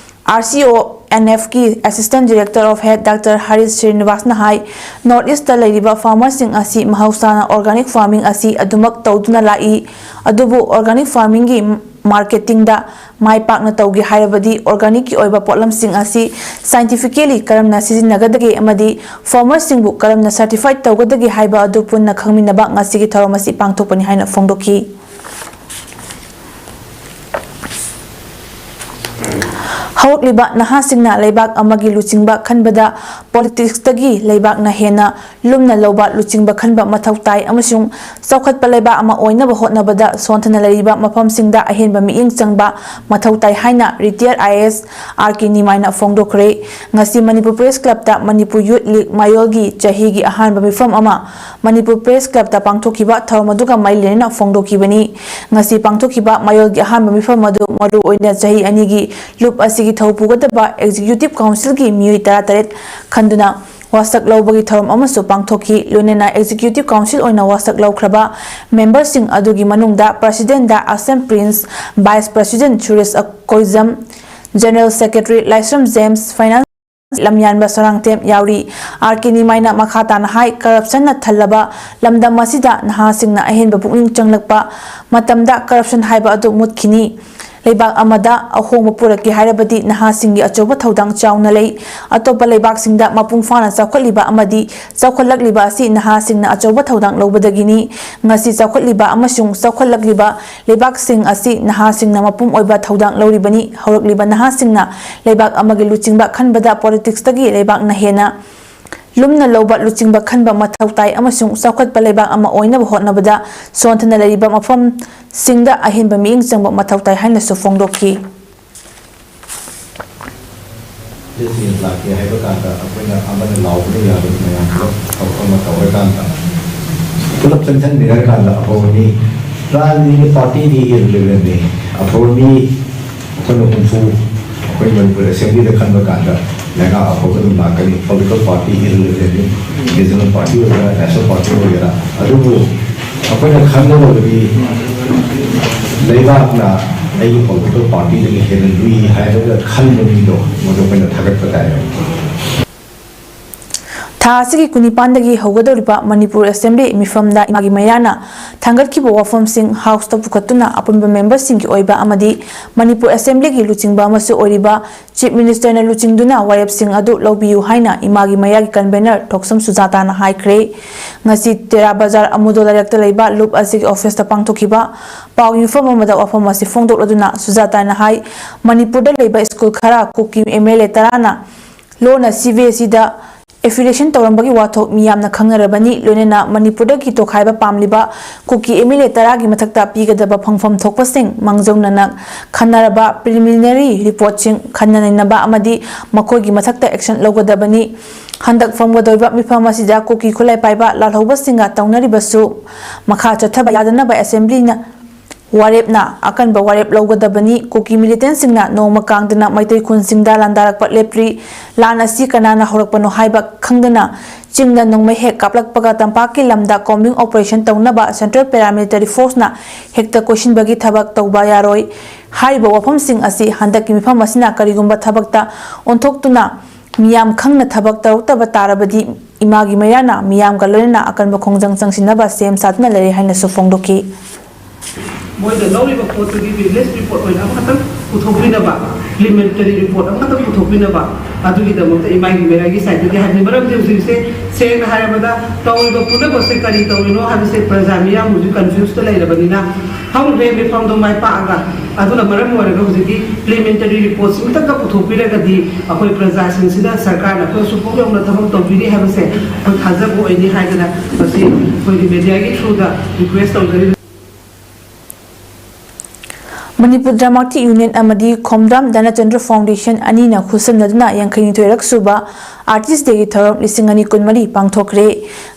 R C O N F ꯀꯤ Assistant Director of Health doctor Harish ꯁ꯭ꯔꯤꯅꯤꯕꯥꯁꯅ ꯍꯥꯏ, North East ꯇ ꯂꯩꯔꯤꯕ farmer ꯁꯤꯡ ꯑꯁꯤ ꯃꯍꯧꯁꯥꯅ organic farming ꯑꯁꯤ ꯑꯗꯨꯃꯛ ꯇꯧꯗꯨꯅ ꯂꯥꯛꯏ, ꯑꯗꯨꯕꯨ organic farming ꯒꯤ marketing ꯗ ꯃꯥꯏ ꯄꯥꯛꯅ ꯇꯧꯒꯦ ꯍꯥꯏꯔꯕꯗꯤ organic ꯀꯤ ꯑꯣꯏꯕ ꯄꯣꯠꯂꯝꯁꯤꯡ ꯑꯁꯤ scientifically ꯀꯔꯝꯅ ꯁꯤꯖꯤꯟꯅꯒꯗꯒꯦ ꯑꯃꯗꯤ farmer ꯁꯤꯡꯕꯨ ꯀꯔꯝꯅ certified ꯇꯧꯒꯗꯒꯦ ꯍꯥꯏꯕ ꯑꯗꯨ ꯄꯨꯟꯅ ꯈꯪꯃꯤꯟꯅꯕ ꯉꯁꯤꯒꯤ ꯊꯧꯔꯝ ꯑꯁꯤ ꯄꯥꯡꯊꯣꯛꯄꯅꯤ ꯍꯥꯏꯅ ꯐꯣꯡꯗꯣꯛꯈꯤ꯫ ꯍꯧꯔꯛꯂꯤꯕ ꯅꯍꯥꯁꯤꯡꯅ ꯂꯩꯕꯥꯛ ꯑꯃꯒꯤ ꯂꯨꯆꯤꯡꯕ ꯈꯟꯕꯗ politics ꯇꯒꯤ ꯂꯩꯕꯥꯛꯅ ꯍꯦꯟꯅ ꯂꯨꯝꯅ ꯂꯧꯕ ꯂꯨꯆꯤꯡꯕ ꯈꯟꯕ ꯃꯊꯧ ꯇꯥꯏ ꯑꯃꯁꯨꯡ ꯆꯥꯎꯈꯠꯄ ꯂꯩꯕꯥꯛ ꯑꯃ ꯑꯣꯏꯅꯕ ꯍꯣꯠꯅꯕꯗ ꯁꯣꯟꯊꯅ ꯂꯩꯔꯤꯕ ꯃꯐꯝꯁꯤꯡꯗ ꯑꯍꯦꯟꯕ ꯃꯤꯠꯌꯦꯡ ꯆꯪꯕ ꯃꯊꯧ ꯇꯥꯏ ꯍꯥꯏꯅ retired I A S R K ꯅꯤꯃꯥꯏꯅ ꯐꯣꯡꯗꯣꯛꯈ꯭ꯔꯦ꯫ ꯉꯁꯤ ꯃꯅꯤꯄꯨꯔ Press Club ꯇ Manipur Youth League ꯃꯌꯣꯜꯒꯤ ꯆꯍꯤꯒꯤ ꯑꯍꯥꯟꯕ ꯃꯤꯐꯝ ꯑꯃ ꯃꯅꯤꯄꯨꯔ Press Club ꯇ ꯄꯥꯡꯊꯣꯛꯈꯤꯕ ꯊꯧꯔꯝ ꯑꯗꯨꯒ ꯃꯔꯤ ꯂꯩꯅꯅ ꯐꯣꯡꯗꯣꯛꯈꯤꯕꯅꯤ꯫ ꯉꯁꯤ ꯄꯥꯡꯊꯣꯛꯈꯤꯕ ꯃꯌꯣꯜꯒꯤ ꯑꯍꯥꯟꯕ ꯃꯤꯐꯝ ꯑꯗꯨ ꯃꯔꯨꯑꯣꯏꯅ ꯆꯍꯤ ꯑꯅꯤꯒꯤ ꯂꯨꯞ ꯑꯁꯤꯒꯤ ꯊꯧ ꯄꯨꯒꯗꯕ Executive Council ꯒꯤ ꯃꯤꯑꯣꯏ ꯇꯔꯥꯇꯔꯦꯠ ꯈꯟꯗꯨꯅ ꯋꯥꯁꯛ ꯂꯧꯕꯒꯤ ꯊꯧꯔꯝ ꯑꯃꯁꯨ ꯄꯥꯡꯊꯣꯛꯈꯤ꯫ ꯂꯣꯏꯅꯅ Executive Council ꯑꯣꯏꯅ ꯋꯥꯁꯛ ꯂꯧꯈ꯭ꯔꯕ memberꯁꯤꯡ ꯑꯗꯨꯒꯤ ꯃꯅꯨꯡꯗ Presidentꯗ Assam Prince, Vice President Suresh Akoijam, General Secretary Laishram James, Finance ꯂꯝꯌꯥꯟꯕ ꯁꯣꯔꯥꯡꯊꯦꯝ ꯌꯥꯎꯔꯤ꯫ ꯑꯥꯔ ꯀꯦ ꯅꯤꯃꯥꯏꯅ ꯃꯈꯥ ꯇꯥꯅ ꯍꯥꯏ, corruptionꯅ ꯊꯜꯂꯕ ꯂꯝꯗꯝ ꯑꯁꯤꯗ ꯅꯍꯥꯁꯤꯡꯅ ꯑꯍꯦꯟꯕ ꯄꯨꯛꯅꯤꯡ ꯆꯪꯂꯛꯄ ꯃꯇꯝꯗ corruption ꯍꯥꯏꯕ ꯑꯗꯨ ꯃꯨꯠꯈꯤꯅꯤ꯫ ꯂꯩꯕꯥꯛ ꯑꯃꯗ ꯑꯍꯣꯡꯕ ꯄꯨꯔꯛꯀꯦ ꯍꯥꯏꯔꯕꯗꯤ ꯅꯍꯥꯁꯤꯡꯒꯤ ꯑꯆꯧꯕ ꯊꯧꯗꯥꯡ ꯆꯥꯎꯅ ꯂꯩ꯫ ꯑꯇꯣꯞꯄ ꯂꯩꯕꯥꯛꯁꯤꯡꯗ ꯃꯄꯨꯡ ꯐꯥꯅ ꯆꯥꯎꯈꯠꯂꯤꯕ ꯑꯃꯗꯤ ꯆꯥꯎꯈꯠꯂꯛꯂꯤꯕ ꯑꯁꯤ ꯅꯍꯥꯁꯤꯡꯅ ꯑꯆꯧꯕ ꯊꯧꯗꯥꯡ ꯂꯧꯕꯗꯒꯤꯅꯤ꯫ ꯉꯁꯤ ꯆꯥꯎꯈꯠꯂꯤꯕ ꯑꯃꯁꯨꯡ ꯆꯥꯎꯈꯠꯂꯛꯂꯤꯕ ꯂꯩꯕꯥꯛꯁꯤꯡ ꯑꯁꯤ ꯅꯍꯥꯁꯤꯡꯅ ꯃꯄꯨꯡ ꯑꯣꯏꯕ ꯊꯧꯗꯥꯡ ꯂꯧꯔꯤꯕꯅꯤ꯫ ꯍꯧꯔꯛꯂꯤꯕ ꯅꯍꯥꯁꯤꯡꯅ ꯂꯩꯕꯥꯛ ꯑꯃꯒꯤ ꯂꯨꯆꯤꯡꯕ ꯈꯟꯕꯗ politicsꯇꯒꯤ ꯂꯩꯕꯥꯛꯅ ꯍꯦꯟꯅ ꯂꯨꯝꯅ ꯂꯧꯕ ꯂꯨꯆꯤꯡꯕ ꯈꯟꯕ ꯃꯊꯧ ꯇꯥꯏ ꯑꯃꯁꯨꯡ ꯆꯥꯎꯈꯠꯄ ꯂꯩꯕꯥꯛ ꯑꯃ ꯑꯣꯏꯅꯕ ꯍꯣꯠꯅꯕꯗ ꯁꯣꯟꯊꯅ ꯂꯩꯔꯤꯕ ꯃꯐꯝꯁꯤꯡꯗ ꯑꯍꯦꯟꯕ ꯃꯤꯠꯌꯦꯡ ꯆꯪꯕ ꯃꯊꯧ ꯇꯥꯏ ꯍꯥꯏꯅꯁꯨ ꯐꯣꯡꯗꯣꯛꯈꯤ꯫ ꯂꯥꯛꯀꯦ ꯍꯥꯏꯕ ꯀꯥꯟꯗ ꯑꯩꯈꯣꯏꯅ ꯑꯃꯅ ꯂꯥꯎꯕꯅ ꯌꯥꯗꯕ ꯃꯌꯥꯝ ꯄꯨꯂꯞ ꯊꯕꯛ ꯑꯃ ꯇꯧꯔꯀꯥꯟꯗ ꯄꯨꯂꯞ ꯆꯪꯁꯤꯟꯃꯤꯟꯅꯔꯀꯥꯟꯗ ꯑꯐꯕ ꯃꯤ, ꯔꯥꯖꯅꯤꯇꯤ ꯄꯥꯔꯇꯤꯗꯤ ꯏꯔꯔꯤꯂꯦꯕꯟꯅꯤ꯫ ꯑꯐꯕ ꯃꯤ ꯑꯩꯈꯣꯏꯅ ꯍꯨꯝꯐꯨ ꯑꯩꯈꯣꯏ ꯃꯅꯤꯄꯨꯔ ꯑꯦꯁꯦꯝꯕ꯭ꯂꯤꯗ ꯈꯟꯕ ꯀꯥꯟꯗ ꯂꯩꯉꯥꯛ ꯑꯐꯕ ꯑꯗꯨꯝ ꯂꯥꯛꯀꯅꯤ꯫ ꯄꯣꯂꯤꯇꯤꯀꯦꯜ ꯄꯥꯔꯇꯤ ꯏꯔꯔꯤꯂꯦꯕꯟꯅꯤ, ꯔꯤꯖꯅꯦꯜ ꯄꯥꯔꯇꯤ ꯑꯣꯏꯒꯦꯔꯥ, ꯅꯦꯁꯅꯦꯜ ꯄꯥꯔꯇꯤ ꯑꯣꯏꯒꯦꯔꯥ꯫ ꯑꯗꯨꯕꯨ ꯑꯩꯈꯣꯏꯅ ꯈꯟꯒꯗꯕꯗꯤ ꯂꯩꯕꯥꯛꯅ ꯑꯩꯒꯤ ꯄꯣꯂꯤꯇꯤꯀꯦꯜ ꯄꯥꯔꯇꯤꯗꯒꯤ ꯍꯦꯟꯅ ꯂꯨꯏ ꯍꯥꯏꯔꯒ ꯈꯟꯕ ꯃꯤꯗꯣ ꯃꯗꯨ ꯑꯩꯈꯣꯏꯅ ꯊꯥꯒꯠꯄ ꯇꯥꯏ꯫ ꯊꯥ ꯑꯁꯤꯒꯤ ꯀꯨꯟꯅꯤꯄꯥꯟꯗꯒꯤ ꯍꯧꯒꯗꯧꯔꯤꯕ ꯃꯅꯤꯄꯨꯔ ꯑꯦꯁꯦꯝꯕ꯭ꯂꯤ ꯃꯤꯐꯝꯗ ꯏꯃꯥꯒꯤ ꯃꯌꯥꯅ ꯊꯥꯡꯒꯠꯈꯤꯕ ꯋꯥꯐꯝꯁꯤꯡ ꯍꯥꯎꯁꯇ ꯄꯨꯈꯠꯇꯨꯅ ꯑꯄꯨꯟꯕ ꯃꯦꯝꯕꯔꯁꯤꯡꯒꯤ ꯑꯣꯏꯕ ꯑꯃꯗꯤ ꯃꯅꯤꯄꯨꯔ ꯑꯦꯁꯦꯝꯕ꯭ꯂꯤꯒꯤ ꯂꯨꯆꯤꯡꯕ ꯑꯃꯁꯨ ꯑꯣꯏꯔꯤꯕ ꯆꯤꯐ ꯃꯤꯅꯤꯁꯇꯔꯅ ꯂꯨꯆꯤꯡꯗꯨꯅ ꯋꯥꯔꯦꯞꯁꯤꯡ ꯑꯗꯨ ꯂꯧꯕꯤꯌꯨ ꯍꯥꯏꯅ ꯏꯃꯥꯒꯤ ꯃꯌꯥꯒꯤ ꯀꯟꯚꯦꯅꯔ ꯊꯣꯛꯁꯝ ꯁꯨꯖꯥꯇꯥꯅ ꯍꯥꯏꯈ꯭ꯔꯦ꯫ ꯉꯁꯤ ꯇꯦꯔꯥ ꯕꯖꯥꯔ ꯑꯃꯨꯗꯣ ꯂꯩꯔꯛꯇ ꯂꯩꯕ ꯂꯨꯞ ꯑꯁꯤꯒꯤ ꯑꯣꯐꯤꯁꯇ ꯄꯥꯡꯊꯣꯛꯈꯤꯕ ꯄꯥꯎ ꯌꯨꯝꯐꯝ ꯑꯃꯗ ꯋꯥꯐꯝ ꯑꯁꯤ ꯐꯣꯡꯗꯣꯛꯂꯗꯨꯅ ꯁꯨꯖꯥꯇꯥꯅ ꯍꯥꯏ, ꯃꯅꯤꯄꯨꯔꯗ ꯂꯩꯕ ꯁ꯭ꯀꯨꯜ ꯈꯔ ꯀꯨꯀꯤ ꯑꯦꯝ ꯑꯦꯜ ꯑꯦ ꯇꯔꯥꯅ ꯂꯣꯟꯅ ꯁꯤ ꯕꯤ ꯑꯦꯁ ꯏꯗ ꯑꯦꯐꯤꯂꯤꯌꯦꯁꯟ ꯇꯧꯔꯝꯕꯒꯤ ꯋꯥꯊꯣꯛ ꯃꯤꯌꯥꯝꯅ ꯈꯪꯅꯔꯕꯅꯤ꯫ ꯂꯣꯏꯅꯅ ꯃꯅꯤꯄꯨꯔꯗꯒꯤ ꯇꯣꯈꯥꯏꯕ ꯄꯥꯝꯂꯤꯕ ꯀꯨꯀꯤ ꯑꯦꯝ ꯑꯦꯜ ꯑꯦ ꯇꯔꯥꯒꯤ ꯃꯊꯛꯇ ꯄꯤꯒꯗꯕ ꯐꯪꯐꯝ ꯊꯣꯛꯄꯁꯤꯡ ꯃꯥꯡꯖꯧꯅꯅ ꯈꯟꯅꯔꯕ ꯄ꯭ꯔꯤꯂꯤꯃꯤꯅꯔꯤ ꯔꯤꯄꯣꯔꯠꯁꯤꯡ ꯈꯟꯅ ꯅꯩꯅꯕ ꯑꯃꯗꯤ ꯃꯈꯣꯏꯒꯤ ꯃꯊꯛꯇ ꯑꯦꯛꯁꯟ ꯂꯧꯒꯗꯕꯅꯤ꯫ ꯍꯟꯗꯛ ꯐꯝꯒꯗꯧꯔꯤꯕ ꯃꯤꯐꯝ ꯑꯁꯤꯗ ꯀꯨꯀꯤ ꯈꯨꯠꯂꯥꯏ ꯄꯥꯏꯕ ꯂꯥꯜꯍꯧꯕꯁꯤꯡꯒ ꯇꯧꯅꯔꯤꯕꯁꯨ ꯃꯈꯥ ꯆꯠꯊꯕ ꯌꯥꯗꯅꯕ ꯑꯦꯁꯦꯝꯕ꯭ꯂꯤꯅ ꯋꯥꯔꯦꯞꯅ ꯑꯀꯟꯕ ꯋꯥꯔꯦꯞ ꯂꯧꯒꯗꯕꯅꯤ꯫ ꯀꯨꯀꯤ ꯃꯤꯂꯤꯇꯦꯟꯁꯤꯡꯅ ꯅꯣꯡꯃ ꯀꯥꯡꯗꯅ ꯃꯩꯇꯩ ꯈꯨꯟꯁꯤꯡꯗ ꯂꯥꯟꯗꯥꯔꯛꯄ ꯂꯦꯞꯇ꯭ꯔꯤ꯫ ꯂꯥꯟ ꯑꯁꯤ ꯀꯅꯥꯅ ꯍꯧꯔꯛꯄꯅꯣ ꯍꯥꯏꯕ ꯈꯪꯗꯅ ꯆꯤꯡꯗ ꯅꯣꯡꯃꯩ ꯍꯦꯛ ꯀꯥꯞꯂꯛꯄꯒ ꯇꯝꯄꯥꯛꯀꯤ ꯂꯝꯗ combing operation ꯇꯧꯅꯕ Central Paramilitary Forceꯅ ꯍꯦꯛꯇ ꯀꯣꯏꯁꯤꯟꯕꯒꯤ ꯊꯕꯛ ꯇꯧꯕ ꯌꯥꯔꯣꯏ꯫ ꯍꯥꯏꯔꯤꯕ ꯋꯥꯐꯝꯁꯤꯡ ꯑꯁꯤ ꯍꯟꯗꯛꯀꯤ ꯃꯤꯐꯝ ꯑꯁꯤꯅ ꯀꯔꯤꯒꯨꯝꯕ ꯊꯕꯛꯇ ꯑꯣꯟꯊꯣꯛꯇꯨꯅ ꯃꯤꯌꯥꯝ ꯈꯪꯅ ꯊꯕꯛ ꯇꯧꯔꯛꯇꯕ ꯇꯥꯔꯕꯗꯤ ꯏꯃꯥꯒꯤ ꯃꯩꯔꯥꯅ ꯃꯤꯌꯥꯝꯒ ꯂꯣꯏꯅꯅ ꯑꯀꯟꯕ ꯈꯣꯡꯖꯪ ꯆꯪꯁꯤꯟꯅꯕ ꯁꯦꯝ ꯁꯥꯗꯨꯅ ꯂꯩꯔꯦ ꯍꯥꯏꯅꯁꯨ ꯐꯣꯡꯗꯣꯛꯈꯤ꯫ ꯃꯣꯏꯗ ꯂꯧꯔꯤꯕ ꯄꯣꯠꯇꯨꯒꯤ ꯕꯤꯖꯤꯅꯦꯁ ꯔꯤꯄꯣꯔꯠ ꯑꯣꯏꯅ ꯑꯃꯈꯛꯇꯪ ꯄꯨꯊꯣꯛꯄꯤꯅꯕ, ꯄ꯭ꯔꯤꯂꯤꯃꯤꯅꯦꯇꯔꯤ ꯔꯤꯄꯣꯔꯠ ꯑꯃꯈꯛꯇꯪ ꯄꯨꯊꯣꯛꯄꯤꯅꯕ, ꯑꯗꯨꯒꯤꯗꯃꯛꯇ ꯏꯃꯥꯒꯤ ꯃꯩꯔꯥꯒꯤ ꯁꯥꯏꯠꯇꯒꯤ ꯍꯥꯏꯕꯅꯤ꯫ ꯃꯔꯝꯗꯤ ꯍꯧꯖꯤꯛꯁꯦ ꯁꯦꯡꯅ ꯍꯥꯏꯔꯕꯗ ꯇꯧꯔꯤꯕ ꯄꯨꯝꯅꯃꯛꯁꯦ ꯀꯔꯤ ꯇꯧꯔꯤꯅꯣ ꯍꯥꯏꯕꯁꯦ ꯄ꯭ꯔꯖꯥ ꯃꯤꯌꯥꯝ ꯍꯧꯖꯤꯛ ꯀꯟꯐ꯭ꯌꯨꯁꯇ ꯂꯩꯔꯕꯅꯤꯅ ꯍꯧꯈ꯭ꯔꯦ ꯃꯤꯐꯝꯗꯣ ꯃꯥꯏ ꯄꯥꯛꯑꯒ꯫ ꯑꯗꯨꯅ ꯃꯔꯝ ꯑꯣꯏꯔꯒ ꯍꯧꯖꯤꯛꯀꯤ ꯄ꯭ꯔꯤꯂꯤꯃꯤꯅꯦꯇꯔꯤ ꯔꯤꯄꯣꯔꯠꯁꯤꯃꯇꯪꯒ ꯄꯨꯊꯣꯛꯄꯤꯔꯒꯗꯤ ꯑꯩꯈꯣꯏ ꯄ꯭ꯔꯖꯥꯁꯤꯡꯁꯤꯅ ꯁꯔꯀꯥꯔꯅ ꯑꯩꯈꯣꯏ ꯑꯁꯨꯛꯐꯥꯎ ꯌꯧꯅ ꯊꯕꯛ ꯇꯧꯕꯤꯔꯤ ꯍꯥꯏꯕꯁꯦ ꯑꯩꯈꯣꯏ ꯊꯥꯖꯕ ꯑꯣꯏꯅꯤ ꯍꯥꯏꯗꯅ ꯃꯁꯤ ꯑꯩꯈꯣꯏꯒꯤ ꯃꯦꯗꯤꯌꯥꯒꯤ ꯊ꯭ꯔꯨꯗ ꯔꯤꯀ꯭ꯋꯦꯁ ꯇꯧꯖꯔꯤ꯫ ꯃꯅꯤꯄꯨꯔ ꯗ꯭ꯔꯃꯥꯇꯤꯛ ꯌꯨꯅꯤꯌꯟ ꯑꯃꯗꯤ ꯈꯣꯝꯗ꯭ꯔꯥꯝ ꯙꯅꯆꯟꯗ꯭ꯔ ꯐꯥꯎꯟꯗꯦꯁꯟ ꯑꯅꯤꯅ ꯈꯨꯠꯁꯝꯅꯗꯨꯅ ꯌꯥꯡꯈꯩꯅꯤꯊꯣꯏꯔꯛ ꯁꯨꯕ ꯑꯥꯔꯇꯤꯁ ꯗꯦꯒꯤ ꯊꯧꯔꯝ ꯂꯤꯁꯤꯡ ꯑꯅꯤ ꯀꯨꯟꯃꯔꯤ ꯄꯥꯡꯊꯣꯛꯈ꯭ꯔꯦ꯫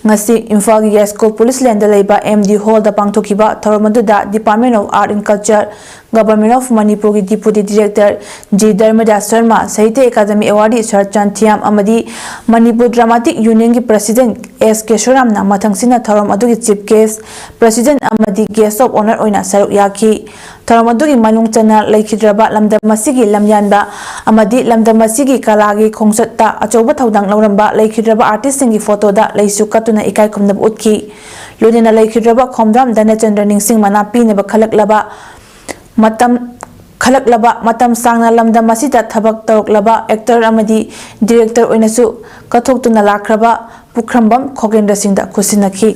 ꯉꯁꯤ ꯏꯝꯐꯥꯜꯒꯤ ꯌꯥꯏꯁ꯭ꯀꯨꯜ ꯄꯨꯂꯤꯁ ꯂꯦꯟꯗ ꯂꯩꯕ ꯑꯦꯝ ꯗꯤ ꯍꯣꯜꯗ ꯄꯥꯡꯊꯣꯛꯈꯤꯕ ꯊꯧꯔꯝ ꯑꯗꯨꯗ Department of Art and Culture, Government of ꯃꯅꯤꯄꯨꯔꯒꯤ Deputy Director G Dharmadas Sharma, Sahitya academy award Sarat Chanthiyam ꯑꯃꯗꯤ ꯃꯅꯤꯄꯨꯔ ꯗ꯭ꯔꯃꯥꯇꯤꯛ ꯌꯨꯅꯤꯌꯟꯒꯤ ꯄ꯭ꯔꯁꯤꯗꯦꯟꯠ ꯑꯦꯁ ꯀꯦꯁꯣꯔꯥꯝꯅ ꯃꯊꯪꯁꯤꯠꯅ ꯊꯧꯔꯝ ꯑꯗꯨꯒꯤ ꯆꯤꯐ ꯒꯦꯁ꯭ꯠ, ꯄ꯭ꯔꯁꯤꯗꯦꯟꯠ ꯑꯃꯗꯤ ꯒꯦꯁ꯭ꯠ ꯑꯣꯐ ꯑꯣꯅꯔ ꯑꯣꯏꯅ ꯁꯔꯨꯛ ꯌꯥꯈꯤ꯫ ꯊꯧꯔꯝ ꯑꯗꯨꯒꯤ ꯃꯅꯨꯡ ꯆꯟꯅ ꯂꯩꯈꯤꯗ꯭ꯔꯕ ꯂꯝꯗꯝ ꯑꯁꯤꯒꯤ ꯂꯝꯌꯥꯟꯕ ꯑꯃꯗꯤ ꯂꯝꯗꯝ ꯑꯁꯤꯒꯤ ꯀꯂꯥꯒꯤ ꯈꯣꯡꯆꯠꯇ ꯑꯆꯧꯕ ꯊꯧꯗꯥꯡ ꯂꯧꯔꯝꯕ ꯂꯩꯈꯤꯗ꯭ꯔꯕ ꯑꯥꯔꯇꯤꯁꯁꯤꯡꯒꯤ ꯐꯣꯇꯣꯗ ꯂꯩꯁꯨ ꯀꯠꯇꯨꯅ ꯏꯀꯥꯏ ꯈꯨꯝꯅꯕ ꯎꯠꯈꯤ꯫ ꯂꯣꯏꯅꯅ ꯂꯩꯈꯤꯗ꯭ꯔꯕ ꯈꯣꯝꯗ꯭ꯔꯥꯝ ꯙꯅꯆꯟꯗ꯭ꯔ ꯅꯤꯡꯁꯤꯡ ꯃꯅꯥ ꯄꯤꯅꯕ ꯈꯜꯂꯛꯂꯕ ꯃꯇꯝ ꯈꯜꯂꯛꯂꯕ ꯃꯇꯝ ꯁꯥꯡꯅ ꯂꯝꯗꯝ ꯑꯁꯤꯗ ꯊꯕꯛ ꯇꯧꯔꯛꯂꯕ ꯑꯦꯛꯇꯔ ꯑꯃꯗꯤ ꯗꯤꯔꯦꯛꯇꯔ ꯑꯣꯏꯅꯁꯨ ꯀꯠꯊꯣꯛꯇꯨꯅ ꯂꯥꯛꯈ꯭ꯔꯕ ꯄꯨꯈ꯭ꯔꯝꯕꯝ ꯈꯣꯒꯦꯟꯗ꯭ꯔ ꯁꯤꯡꯗ ꯈꯨꯠꯁꯤꯟꯅꯈꯤ꯫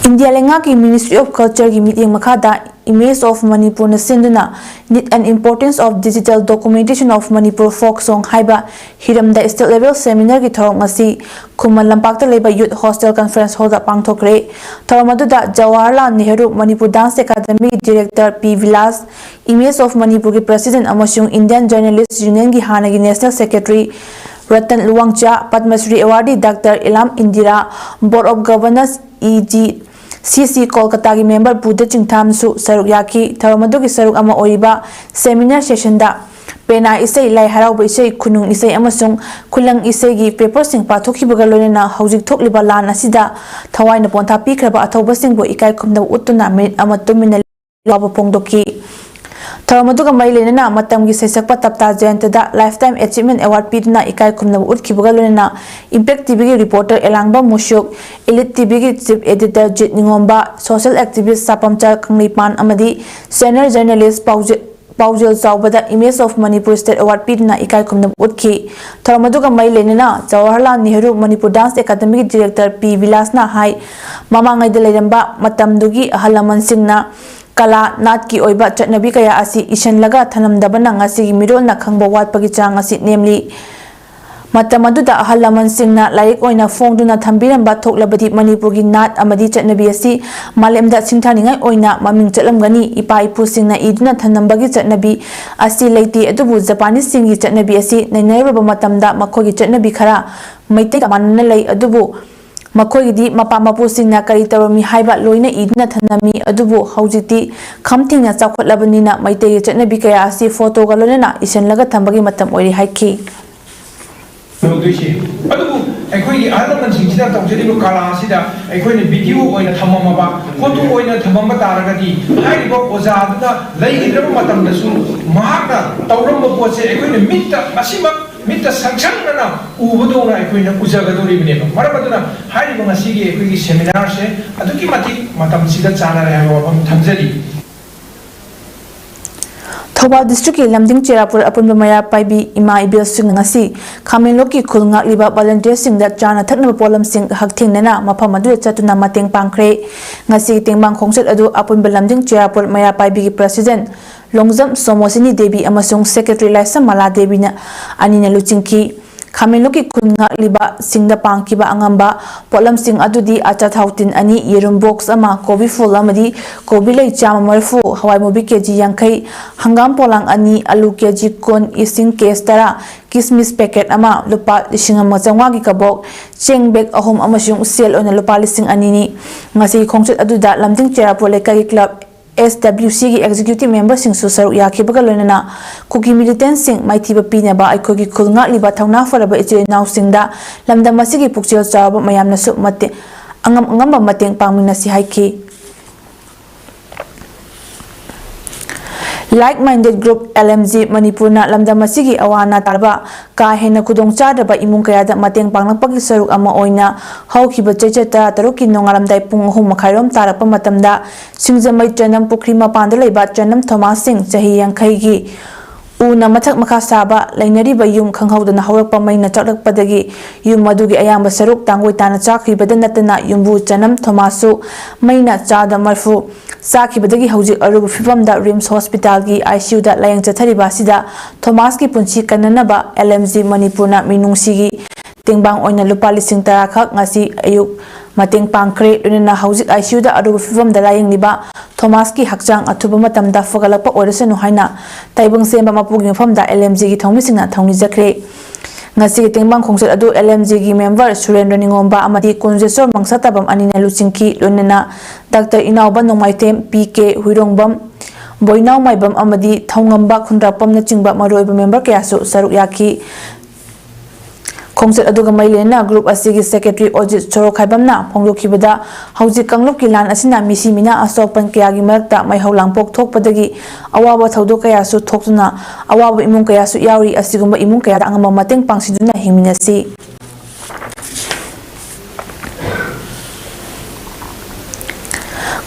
ꯏꯟꯗꯤꯌꯥ ꯂꯩꯉꯥꯛꯀꯤ Ministry of Cultureꯒꯤ ꯃꯤꯠꯌꯦꯡ ꯃꯈꯥꯗ Image of Manipurꯅ ꯁꯤꯟꯗꯨꯅ Need and Importance of Digital Documentation of Manipur Folk Song ꯍꯥꯏꯕ ꯍꯤꯔꯝꯗ state level seminarꯒꯤ ꯊꯧꯔꯝ ꯑꯁꯤ ꯈꯨꯃꯟ ꯂꯝꯄꯥꯛꯇ ꯂꯩꯕ Youth Hostel Conference Hallꯗ ꯄꯥꯡꯊꯣꯛꯈ꯭ꯔꯦ꯫ ꯊꯧꯔꯝ ꯑꯗꯨꯗ ꯖꯋꯥꯍꯔꯂꯥꯜ ꯅꯦꯍꯔꯨ ꯃꯅꯤꯄꯨꯔ Dance Academyꯒꯤ Director P Bilas, Image of Manipurꯒꯤ President ꯑꯃꯁꯨꯡ Indian Journalists Unionꯒꯤ ꯍꯥꯟꯅꯒꯤ National Secretary Ratan Luwangcha, Padma Shri awardee doctor Ilam Indira, board of governance, E G C C ꯀꯣꯜꯀꯇꯥꯒꯤ member Buddha ꯆꯤꯡꯊꯥꯝꯁꯨ ꯁꯔꯨꯛ ꯌꯥꯈꯤ꯫ ꯊꯧꯔꯝ ꯑꯗꯨꯒꯤ ꯁꯔꯨꯛ ꯑꯃ ꯑꯣꯏꯔꯤꯕ ꯁꯦꯃꯤꯅꯥꯔ ꯁꯦꯁꯟꯗ ꯄꯦꯅꯥ ꯏꯁꯩ, ꯂꯥꯏ ꯍꯔꯥꯎꯕ ꯏꯁꯩ, ꯈꯨꯅꯨꯡ ꯏꯁꯩ ꯑꯃꯁꯨꯡ ꯈꯨꯂꯪ ꯏꯁꯩꯒꯤ ꯄꯦꯄꯔꯁꯤꯡ ꯄꯥꯊꯣꯛꯈꯤꯕꯒ ꯂꯣꯏꯅꯅ ꯍꯧꯖꯤꯛ ꯊꯣꯛꯂꯤꯕ ꯂꯥꯟ ꯑꯁꯤꯗ ꯊꯋꯥꯏꯅ ꯄꯣꯟꯊꯥ ꯄꯤꯈ꯭ꯔꯕ ꯑꯊꯧꯕꯁꯤꯡꯕꯨ ꯏꯀꯥꯏ ꯈꯨꯝꯅꯕ ꯎꯠꯇꯨꯅ ꯃꯤꯅꯤꯠ ꯑꯃ ꯇꯨꯃꯤꯟꯅ ꯂꯥꯎꯕ ꯐꯣꯡꯗꯣꯛꯈꯤ꯫ ꯊꯧꯔꯝ ꯑꯗꯨꯒ ꯃꯔꯤ ꯂꯩꯅꯅ ꯃꯇꯝꯒꯤ ꯁꯩꯁꯛꯄ ꯇꯞꯇꯥ ꯖꯌꯟꯇꯗ Lifetime Achievement Award ꯄꯤꯗꯨꯅ ꯏꯀꯥꯏ ꯈꯨꯝꯅꯕ ꯎꯠꯈꯤꯕꯒ ꯂꯣꯏꯅꯅ Impact ꯇꯤꯚꯤꯒꯤ ꯔꯤꯄꯣꯔꯇꯔ ꯑꯦꯂꯥꯡꯕꯝ ꯃꯨꯁꯨꯛ, Elite ꯇꯤꯚꯤꯒꯤ chief editor Jeet Ningomba, social activist Sapamcha Kangleipan ꯑꯃꯗꯤ ꯁꯦꯅꯤꯌꯔ ꯖꯔꯅꯦꯂꯤꯁ ꯄꯥꯎꯖꯦ-, ꯄꯥꯎꯖꯦꯜ ꯆꯥꯎꯕꯗ Image of Manipur State Award ꯄꯤꯗꯨꯅ ꯏꯀꯥꯏ ꯈꯨꯝꯅꯕ ꯎꯠꯈꯤ꯫ ꯊꯧꯔꯝ ꯑꯗꯨꯒ ꯃꯔꯤ ꯂꯩꯅꯅ ꯖꯋꯥꯍꯔꯂꯥꯜ ꯅꯦꯍꯔꯨ ꯃꯅꯤꯄꯨꯔ ꯗꯥꯟꯁ ꯑꯦꯀꯥꯗꯃꯤꯒꯤ ꯗꯤꯔꯦꯛꯇꯔ ꯄꯤ ꯕꯤꯂꯥꯁꯅ ꯍꯥꯏ, ꯃꯃꯥꯡꯉꯩꯗ ꯂꯩꯔꯝꯕ ꯃꯇꯝꯗꯨꯒꯤ ꯑꯍꯜ ꯂꯃꯟꯁꯤꯡꯅ ꯀꯂꯥ ꯅꯥꯠꯀꯤ ꯑꯣꯏꯕ ꯆꯠꯅꯕꯤ ꯀꯌꯥ ꯑꯁꯤ ꯏꯁꯤꯟꯂꯒ ꯊꯝꯂꯝꯗꯕꯅ ꯉꯁꯤꯒꯤ ꯃꯤꯔꯣꯜꯅ ꯈꯪꯕ ꯋꯥꯠꯄꯒꯤ ꯆꯥꯡ ꯑꯁꯤ ꯅꯦꯝꯂꯤ꯫ ꯃꯇꯝ ꯑꯗꯨꯗ ꯑꯍꯜ ꯂꯃꯟꯁꯤꯡꯅ ꯂꯥꯏꯔꯤꯛ ꯑꯣꯏꯅ ꯐꯣꯡꯗꯨꯅ ꯊꯝꯕꯤꯔꯝꯕ ꯊꯣꯛꯂꯕꯗꯤ ꯃꯅꯤꯄꯨꯔꯒꯤ ꯅꯥꯠ ꯑꯃꯗꯤ ꯆꯠꯅꯕꯤ ꯑꯁꯤ ꯃꯥꯂꯦꯝꯗ ꯁꯤꯡꯊꯥꯅꯤꯡꯉꯥꯏ ꯑꯣꯏꯅ ꯃꯃꯤꯡ ꯆꯠꯂꯝꯒꯅꯤ꯫ ꯏꯄꯥ ꯏꯄꯨꯁꯤꯡꯅ ꯏꯗꯨꯅ ꯊꯝꯂꯝꯕꯒꯤ ꯆꯠꯅꯕꯤ ꯑꯁꯤ ꯂꯩꯇꯦ꯫ ꯑꯗꯨꯕꯨ ꯖꯄꯥꯅꯤꯁꯁꯤꯡꯒꯤ ꯆꯠꯅꯕꯤ ꯑꯁꯤ ꯅꯩꯅꯔꯨꯔꯕ ꯃꯇꯝꯗ ꯃꯈꯣꯏꯒꯤ ꯆꯠꯅꯕꯤ ꯈꯔ ꯃꯩꯇꯩꯒ ꯃꯥꯟꯅꯅ ꯂꯩ꯫ ꯑꯗꯨꯕꯨ ꯃꯈꯣꯏꯒꯤꯗꯤ ꯃꯄꯥ ꯃꯄꯨꯁꯤꯡꯅ ꯀꯔꯤ ꯇꯧꯔꯝꯃꯤ ꯍꯥꯏꯕ ꯂꯣꯏꯅ ꯏꯗꯨꯅ ꯊꯝꯂꯝꯃꯤ꯫ ꯑꯗꯨꯕꯨ ꯍꯧꯖꯤꯛꯇꯤ ꯈꯝ ꯊꯦꯡꯅ ꯆꯥꯎꯈꯠꯂꯕꯅꯤꯅ ꯃꯩꯇꯩꯒꯤ ꯆꯠꯅꯕꯤ ꯀꯌꯥ ꯑꯁꯤ ꯐꯣꯇꯣꯒ ꯂꯣꯏꯅꯅ ꯏꯁꯤꯟꯂꯒ ꯊꯝꯕꯒꯤ ꯃꯇꯝ ꯑꯣꯏꯔꯦ ꯍꯥꯏꯈꯤ꯫ ꯇꯧꯗꯣꯏꯁꯦ꯫ ꯑꯗꯨꯕꯨ ꯑꯩꯈꯣꯏꯒꯤ ꯑꯍꯜ ꯂꯃꯟꯁꯤꯡꯁꯤꯅ ꯇꯧꯖꯔꯤꯕ ꯀꯂꯥ ꯑꯁꯤꯗ ꯑꯩꯈꯣꯏꯅ ꯚꯤꯗꯤꯑꯣ ꯑꯣꯏꯅ ꯊꯝꯃꯝꯃꯕ, ꯐꯣꯇꯣ ꯑꯣꯏꯅ ꯊꯝꯃꯝꯕ ꯇꯥꯔꯒꯗꯤ ꯍꯥꯏꯔꯤꯕ ꯑꯣꯖꯥꯗꯨꯅ ꯂꯩꯈꯤꯗ꯭ꯔꯕ ꯃꯇꯝꯗꯁꯨ ꯃꯍꯥꯛꯅ ꯇꯧꯔꯝꯕ ꯄꯣꯠꯁꯦ ꯑꯩꯈꯣꯏꯅ ꯃꯤꯠꯇ ꯑꯁꯤꯃꯛ ꯃꯤꯠꯇ ꯁꯪꯁꯪꯅꯅ ꯎꯕꯗꯧꯅ ꯑꯩꯈꯣꯏꯅ ꯎꯖꯒꯗꯧꯔꯤꯕꯅꯦꯕ꯫ ꯃꯔꯝ ꯑꯗꯨꯅ ꯍꯥꯏꯔꯤꯕ ꯉꯁꯤꯒꯤ ꯑꯩꯈꯣꯏꯒꯤ ꯁꯦꯃꯤꯅꯥꯔꯁꯦ ꯑꯗꯨꯛꯀꯤ ꯃꯇꯤꯛ ꯃꯇꯝꯁꯤꯒ ꯆꯥꯟꯅꯔꯦ ꯍꯥꯏꯕ ꯋꯥꯐꯝ ꯊꯝꯖꯔꯤ꯫ ꯊꯧꯕꯥꯜ ꯗꯤꯁꯇ꯭ꯔꯤꯛꯀꯤ ꯂꯝꯗꯤꯡ ꯆꯦꯔꯥꯄꯨꯔ ꯑꯄꯨꯟꯕ ꯃꯩꯔꯥ ꯄꯥꯏꯕꯤ ꯏꯃꯥ ꯏꯕꯦꯜꯁꯤꯡꯅ ꯉꯁꯤ ꯈꯥꯃꯦꯟꯂꯣꯛꯀꯤ ꯈꯨꯜ ꯉꯥꯛꯂꯤꯕ ꯚꯣꯂꯨꯟꯇꯤꯌꯔꯁꯤꯡꯗ ꯆꯥꯅ ꯊꯛꯅꯕ ꯄꯣꯠꯂꯝꯁꯤꯡ ꯍꯛꯊꯦꯡꯅꯅ ꯃꯐꯝ ꯑꯗꯨꯗ ꯆꯠꯇꯨꯅ ꯃꯇꯦꯡ ꯄꯥꯡꯈ꯭ꯔꯦ꯫ ꯉꯁꯤꯒꯤ ꯇꯦꯡꯕꯥꯡ ꯈꯣꯡꯆꯠ ꯑꯗꯨ ꯑꯄꯨꯟꯕ ꯂꯝꯗꯤꯡ ꯆꯦꯔꯥꯄꯨꯔ ꯃꯩꯔꯥ ꯄꯥꯏꯕꯤꯒꯤ ꯄ꯭ꯔꯁꯤꯗꯦꯟꯠ ꯂꯣꯡꯖꯝ ꯁꯣꯃꯣꯁꯤꯅꯤ ꯗꯦꯕꯤ ꯑꯃꯁꯨꯡ ꯁꯦꯀ꯭ꯔꯦꯇꯔꯤ ꯂꯥꯏꯁ꯭ꯔꯝ ꯃꯂꯥ ꯗꯦꯕꯤꯅ ꯑꯅꯤꯅ ꯂꯨꯆꯤꯡꯈꯤ꯫ ꯈꯥꯃꯦꯟꯂꯣꯛꯀꯤ ꯈꯨꯟ ꯉꯥꯛꯂꯤꯕꯁꯤꯡꯗ ꯄꯥꯡꯈꯤꯕ ꯑꯉꯝꯕ ꯄꯣꯠꯂꯝꯁꯤꯡ ꯑꯗꯨꯗꯤ ꯑꯆꯥꯊꯥꯎ ꯇꯤꯟ ꯑꯅꯤ, ꯌꯦꯔꯨꯝ ꯕꯣꯛꯁ ꯑꯃ, ꯀꯣꯕꯤ ꯐꯨꯜ ꯑꯃꯗꯤ ꯀꯣꯕꯤ ꯂꯩ ꯆꯥꯝꯃ ꯃꯔꯤꯐꯨ, ꯍꯋꯥꯏ ꯃꯨꯕꯤ ꯀꯦꯖꯤ ꯌꯥꯡꯈꯩ, ꯍꯪꯒꯥꯝ ꯄꯣꯂꯥꯡ ꯑꯅꯤ, ꯑꯂꯨ ꯀꯦꯖꯤ ꯀꯨꯟ, ꯏꯁꯤꯡ ꯀꯦꯁ ꯇꯔꯥ, ꯀꯤꯁꯃꯤꯁ ꯄꯦꯀꯦꯠ ꯑꯃ, ꯂꯨꯄꯥ ꯂꯤꯁꯤꯡ ꯑꯃ ꯆꯥꯝꯃꯉꯥꯒꯤ ꯀꯕꯣꯛ, ꯆꯦꯡ ꯕꯦꯒ ꯑꯍꯨꯝ ꯑꯃꯁꯨꯡ ꯁꯦꯜ ꯑꯣꯏꯅ ꯂꯨꯄꯥ ꯂꯤꯁꯤꯡ ꯑꯅꯤꯅꯤ꯫ ꯉꯁꯤꯒꯤ ꯈꯣꯡꯆꯠ ꯑꯗꯨꯗ ꯂꯝꯖꯤꯡ ꯆꯦꯔꯥꯄꯨ ꯂꯩꯀꯥꯏꯒꯤ ꯀ꯭ꯂꯕ ꯑꯦꯁ ꯗꯕ꯭ꯂꯤꯎ ꯁꯤꯒꯤ ꯑꯦꯛꯖꯤꯀ꯭ꯌꯨꯇꯤꯚ ꯃꯦꯝꯕꯔꯁꯤꯡꯁꯨ ꯁꯔꯨꯛ ꯌꯥꯈꯤꯕꯒ ꯂꯣꯏꯅꯅ ꯀꯨꯀꯤ ꯃꯤꯂꯤꯇꯦꯟꯠꯁꯤꯡ ꯃꯥꯏꯊꯤꯕ ꯄꯤꯅꯕ ꯑꯩꯈꯣꯏꯒꯤ ꯈꯨꯜ ꯉꯥꯛꯂꯤꯕ ꯊꯧꯅꯥ ꯐꯔꯕ ꯏꯆꯤꯜ ꯏꯅꯥꯎꯁꯤꯡꯗ ꯂꯝꯗꯝ ꯑꯁꯤꯒꯤ ꯄꯨꯛꯆꯦꯜ ꯆꯥꯎꯔꯕ ꯃꯌꯥꯝꯅꯁꯨ ꯃꯇꯦꯡ, ꯑꯉꯝ ꯑꯉꯝꯕ ꯃꯇꯦꯡ ꯄꯥꯡꯃꯤꯟꯅꯁꯤ ꯍꯥꯏꯈꯤ꯫ Like Minded Group, L M G, ꯃꯅꯤꯄꯨꯔꯅ ꯂꯝꯗꯝ ꯑꯁꯤꯒꯤ ꯑꯋꯥ ꯑꯅꯥ ꯇꯥꯔꯕ ꯀꯥ ꯍꯦꯟꯅ ꯈꯨꯗꯣꯡ ꯆꯥꯗ꯭ꯔꯕ ꯏꯃꯨꯡ ꯀꯌꯥꯗ ꯃꯇꯦꯡ ꯄꯥꯡꯂꯛꯄꯒꯤ ꯁꯔꯨꯛ ꯑꯃ ꯑꯣꯏꯅ ꯍꯧꯈꯤꯕ ꯆꯩꯆꯠ ꯇꯔꯥꯇꯔꯨꯛꯀꯤ ꯅꯣꯡꯉꯥꯜꯂꯝꯗꯥꯏ ꯄꯨꯡ ꯑꯍꯨꯝ ꯃꯈꯥꯏꯔꯣꯝ ꯇꯥꯔꯛꯄ ꯃꯇꯝꯗ ꯁꯤꯡꯖꯃꯩ ꯆꯅꯝ ꯄꯨꯈ꯭ꯔꯤ ꯃꯄꯥꯟꯗ ꯂꯩꯕ ꯆꯅꯝ ꯊꯣꯃꯥꯁꯁꯤꯡ ꯆꯍꯤ ꯌꯥꯡꯈꯩꯒꯤ ꯎꯅ ꯃꯊꯛ ꯃꯈꯥ ꯁꯥꯕ ꯂꯩꯅꯔꯤꯕ ꯌꯨꯝ ꯈꯪꯍꯧꯗꯅ ꯍꯧꯔꯛꯄ ꯃꯩꯅ ꯆꯥꯛꯂꯛꯄꯗꯒꯤ ꯌꯨꯝ ꯑꯗꯨꯒꯤ ꯑꯌꯥꯝꯕ ꯁꯔꯨꯛ ꯇꯥꯡꯒꯣꯏ ꯇꯥꯅ ꯆꯥꯈꯤꯕꯗ ꯅꯠꯇꯅ ꯌꯨꯝꯕꯨ ꯆꯅꯝ ꯊꯣꯃꯥꯁꯁꯨ ꯃꯩꯅ ꯆꯥꯗ ꯃꯔꯐꯨ ꯆꯥꯈꯤꯕꯗꯒꯤ ꯍꯧꯖꯤꯛ ꯑꯔꯨꯕ ꯐꯤꯕꯝꯗ ꯔꯤꯝꯁ ꯍꯣꯁꯄꯤꯇꯥꯜꯒꯤ ꯑꯥꯏ ꯁꯤ ꯌꯨꯗ ꯂꯥꯌꯦꯡ ꯆꯠꯊꯔꯤꯕ ꯑꯁꯤꯗ ꯊꯣꯃꯥꯁꯀꯤ ꯄꯨꯟꯁꯤ ꯀꯟꯅꯅꯕ L M G ꯃꯅꯤꯄꯨꯔꯅ ꯃꯤꯅꯨꯡꯁꯤꯒꯤ ꯇꯦꯡꯕꯥꯡ ꯑꯣꯏꯅ ꯂꯨꯄꯥ ꯂꯤꯁꯤꯡ ꯇꯔꯥ ꯈꯛ ꯉꯁꯤ ꯑꯌꯨꯛ ꯃꯇꯦꯡ ꯄꯥꯡꯈ꯭ꯔꯦ꯫ ꯂꯣꯏꯅꯅ ꯍꯧꯖꯤꯛ ꯑꯥꯏ ꯁꯤ ꯌꯨꯗ ꯑꯔꯨꯕ ꯐꯤꯕꯝꯗ ꯂꯥꯌꯦꯡꯂꯤꯕ ꯊꯣꯃꯥꯁꯀꯤ ꯍꯛꯆꯥꯡ ꯑꯊꯨꯕ ꯃꯇꯝꯗ ꯐꯒꯠꯂꯛꯄ ꯑꯣꯏꯔꯁꯅꯨ ꯍꯥꯏꯅ ꯇꯥꯏꯕꯪ ꯁꯦꯝꯕ ꯃꯄꯨꯒꯤ ꯃꯐꯝꯗ L M G ꯒꯤ ꯊꯧꯃꯤꯁꯤꯡꯅ ꯊꯧꯅꯤꯖꯈ꯭ꯔꯦ꯫ ꯉꯁꯤꯒꯤ ꯇꯦꯡꯕꯥꯡ ꯈꯣꯡꯆꯠ ꯑꯗꯨ L M G ꯒꯤ ꯃꯦꯝꯕꯔ ꯁꯨꯔꯦꯟꯗ꯭ꯔ ꯅꯤꯉꯣꯝꯕ ꯑꯃꯗꯤ ꯀꯨꯟꯖꯦꯁꯣꯔ ꯃꯪꯁꯥꯇꯥꯕꯝ ꯑꯅꯤꯅ ꯂꯨꯆꯤꯡꯈꯤ꯫ ꯂꯣꯏꯅꯅ ꯗꯥꯛꯇꯔ ꯏꯅꯥꯎꯕ ꯅꯣꯡꯃꯥꯏꯊꯦꯝ, ꯄꯤ ꯀꯦ ꯍꯨꯏꯔꯣꯡꯕꯝ, ꯕꯣꯏꯅꯥꯎꯃꯥꯏꯕꯝ ꯑꯃꯗꯤ ꯊꯧꯉꯝꯕ ꯈꯨꯟꯗ꯭ꯔꯥꯛꯄꯝꯅꯆꯤꯡꯕ ꯃꯔꯨꯑꯣꯏꯕ ꯃꯦꯝꯕꯔ ꯀꯌꯥꯁꯨ ꯁꯔꯨꯛ ꯌꯥꯈꯤ꯫ ꯈꯣꯡꯆꯠ ꯑꯗꯨꯒ ꯃꯔꯤ ꯂꯩꯅꯅ ꯒ꯭ꯔꯨꯞ ꯑꯁꯤꯒꯤ ꯁꯦꯀ꯭ꯔꯦꯇꯔꯤ ꯑꯣꯖꯤꯠ ꯁꯣꯔꯣꯈꯥꯏꯕꯝꯅ ꯐꯣꯡꯗꯣꯛꯈꯤꯕꯗ, ꯍꯧꯖꯤꯛ ꯀꯥꯡꯂꯨꯞꯀꯤ ꯂꯥꯟ ꯑꯁꯤꯅ ꯃꯤꯁꯤ ꯃꯤꯅꯥ ꯑꯁꯣꯛ ꯑꯄꯟ ꯀꯌꯥꯒꯤ ꯃꯔꯛꯇ ꯃꯩꯍꯧ ꯂꯥꯡꯄꯣꯛ ꯊꯣꯛꯄꯗꯒꯤ ꯑꯋꯥꯕ ꯊꯧꯗꯣꯛ ꯀꯌꯥꯁꯨ ꯊꯣꯛꯇꯨꯅ ꯑꯋꯥꯕ ꯏꯃꯨꯡ ꯀꯌꯥꯁꯨ ꯌꯥꯎꯔꯤ꯫ ꯑꯁꯤꯒꯨꯝꯕ ꯏꯃꯨꯡ ꯀꯌꯥꯗ ꯑꯉꯝꯕ ꯃꯇꯦꯡ ꯄꯥꯡꯁꯤꯟꯗꯨꯅ ꯍꯤꯡꯃꯤꯟꯅꯁꯤ꯫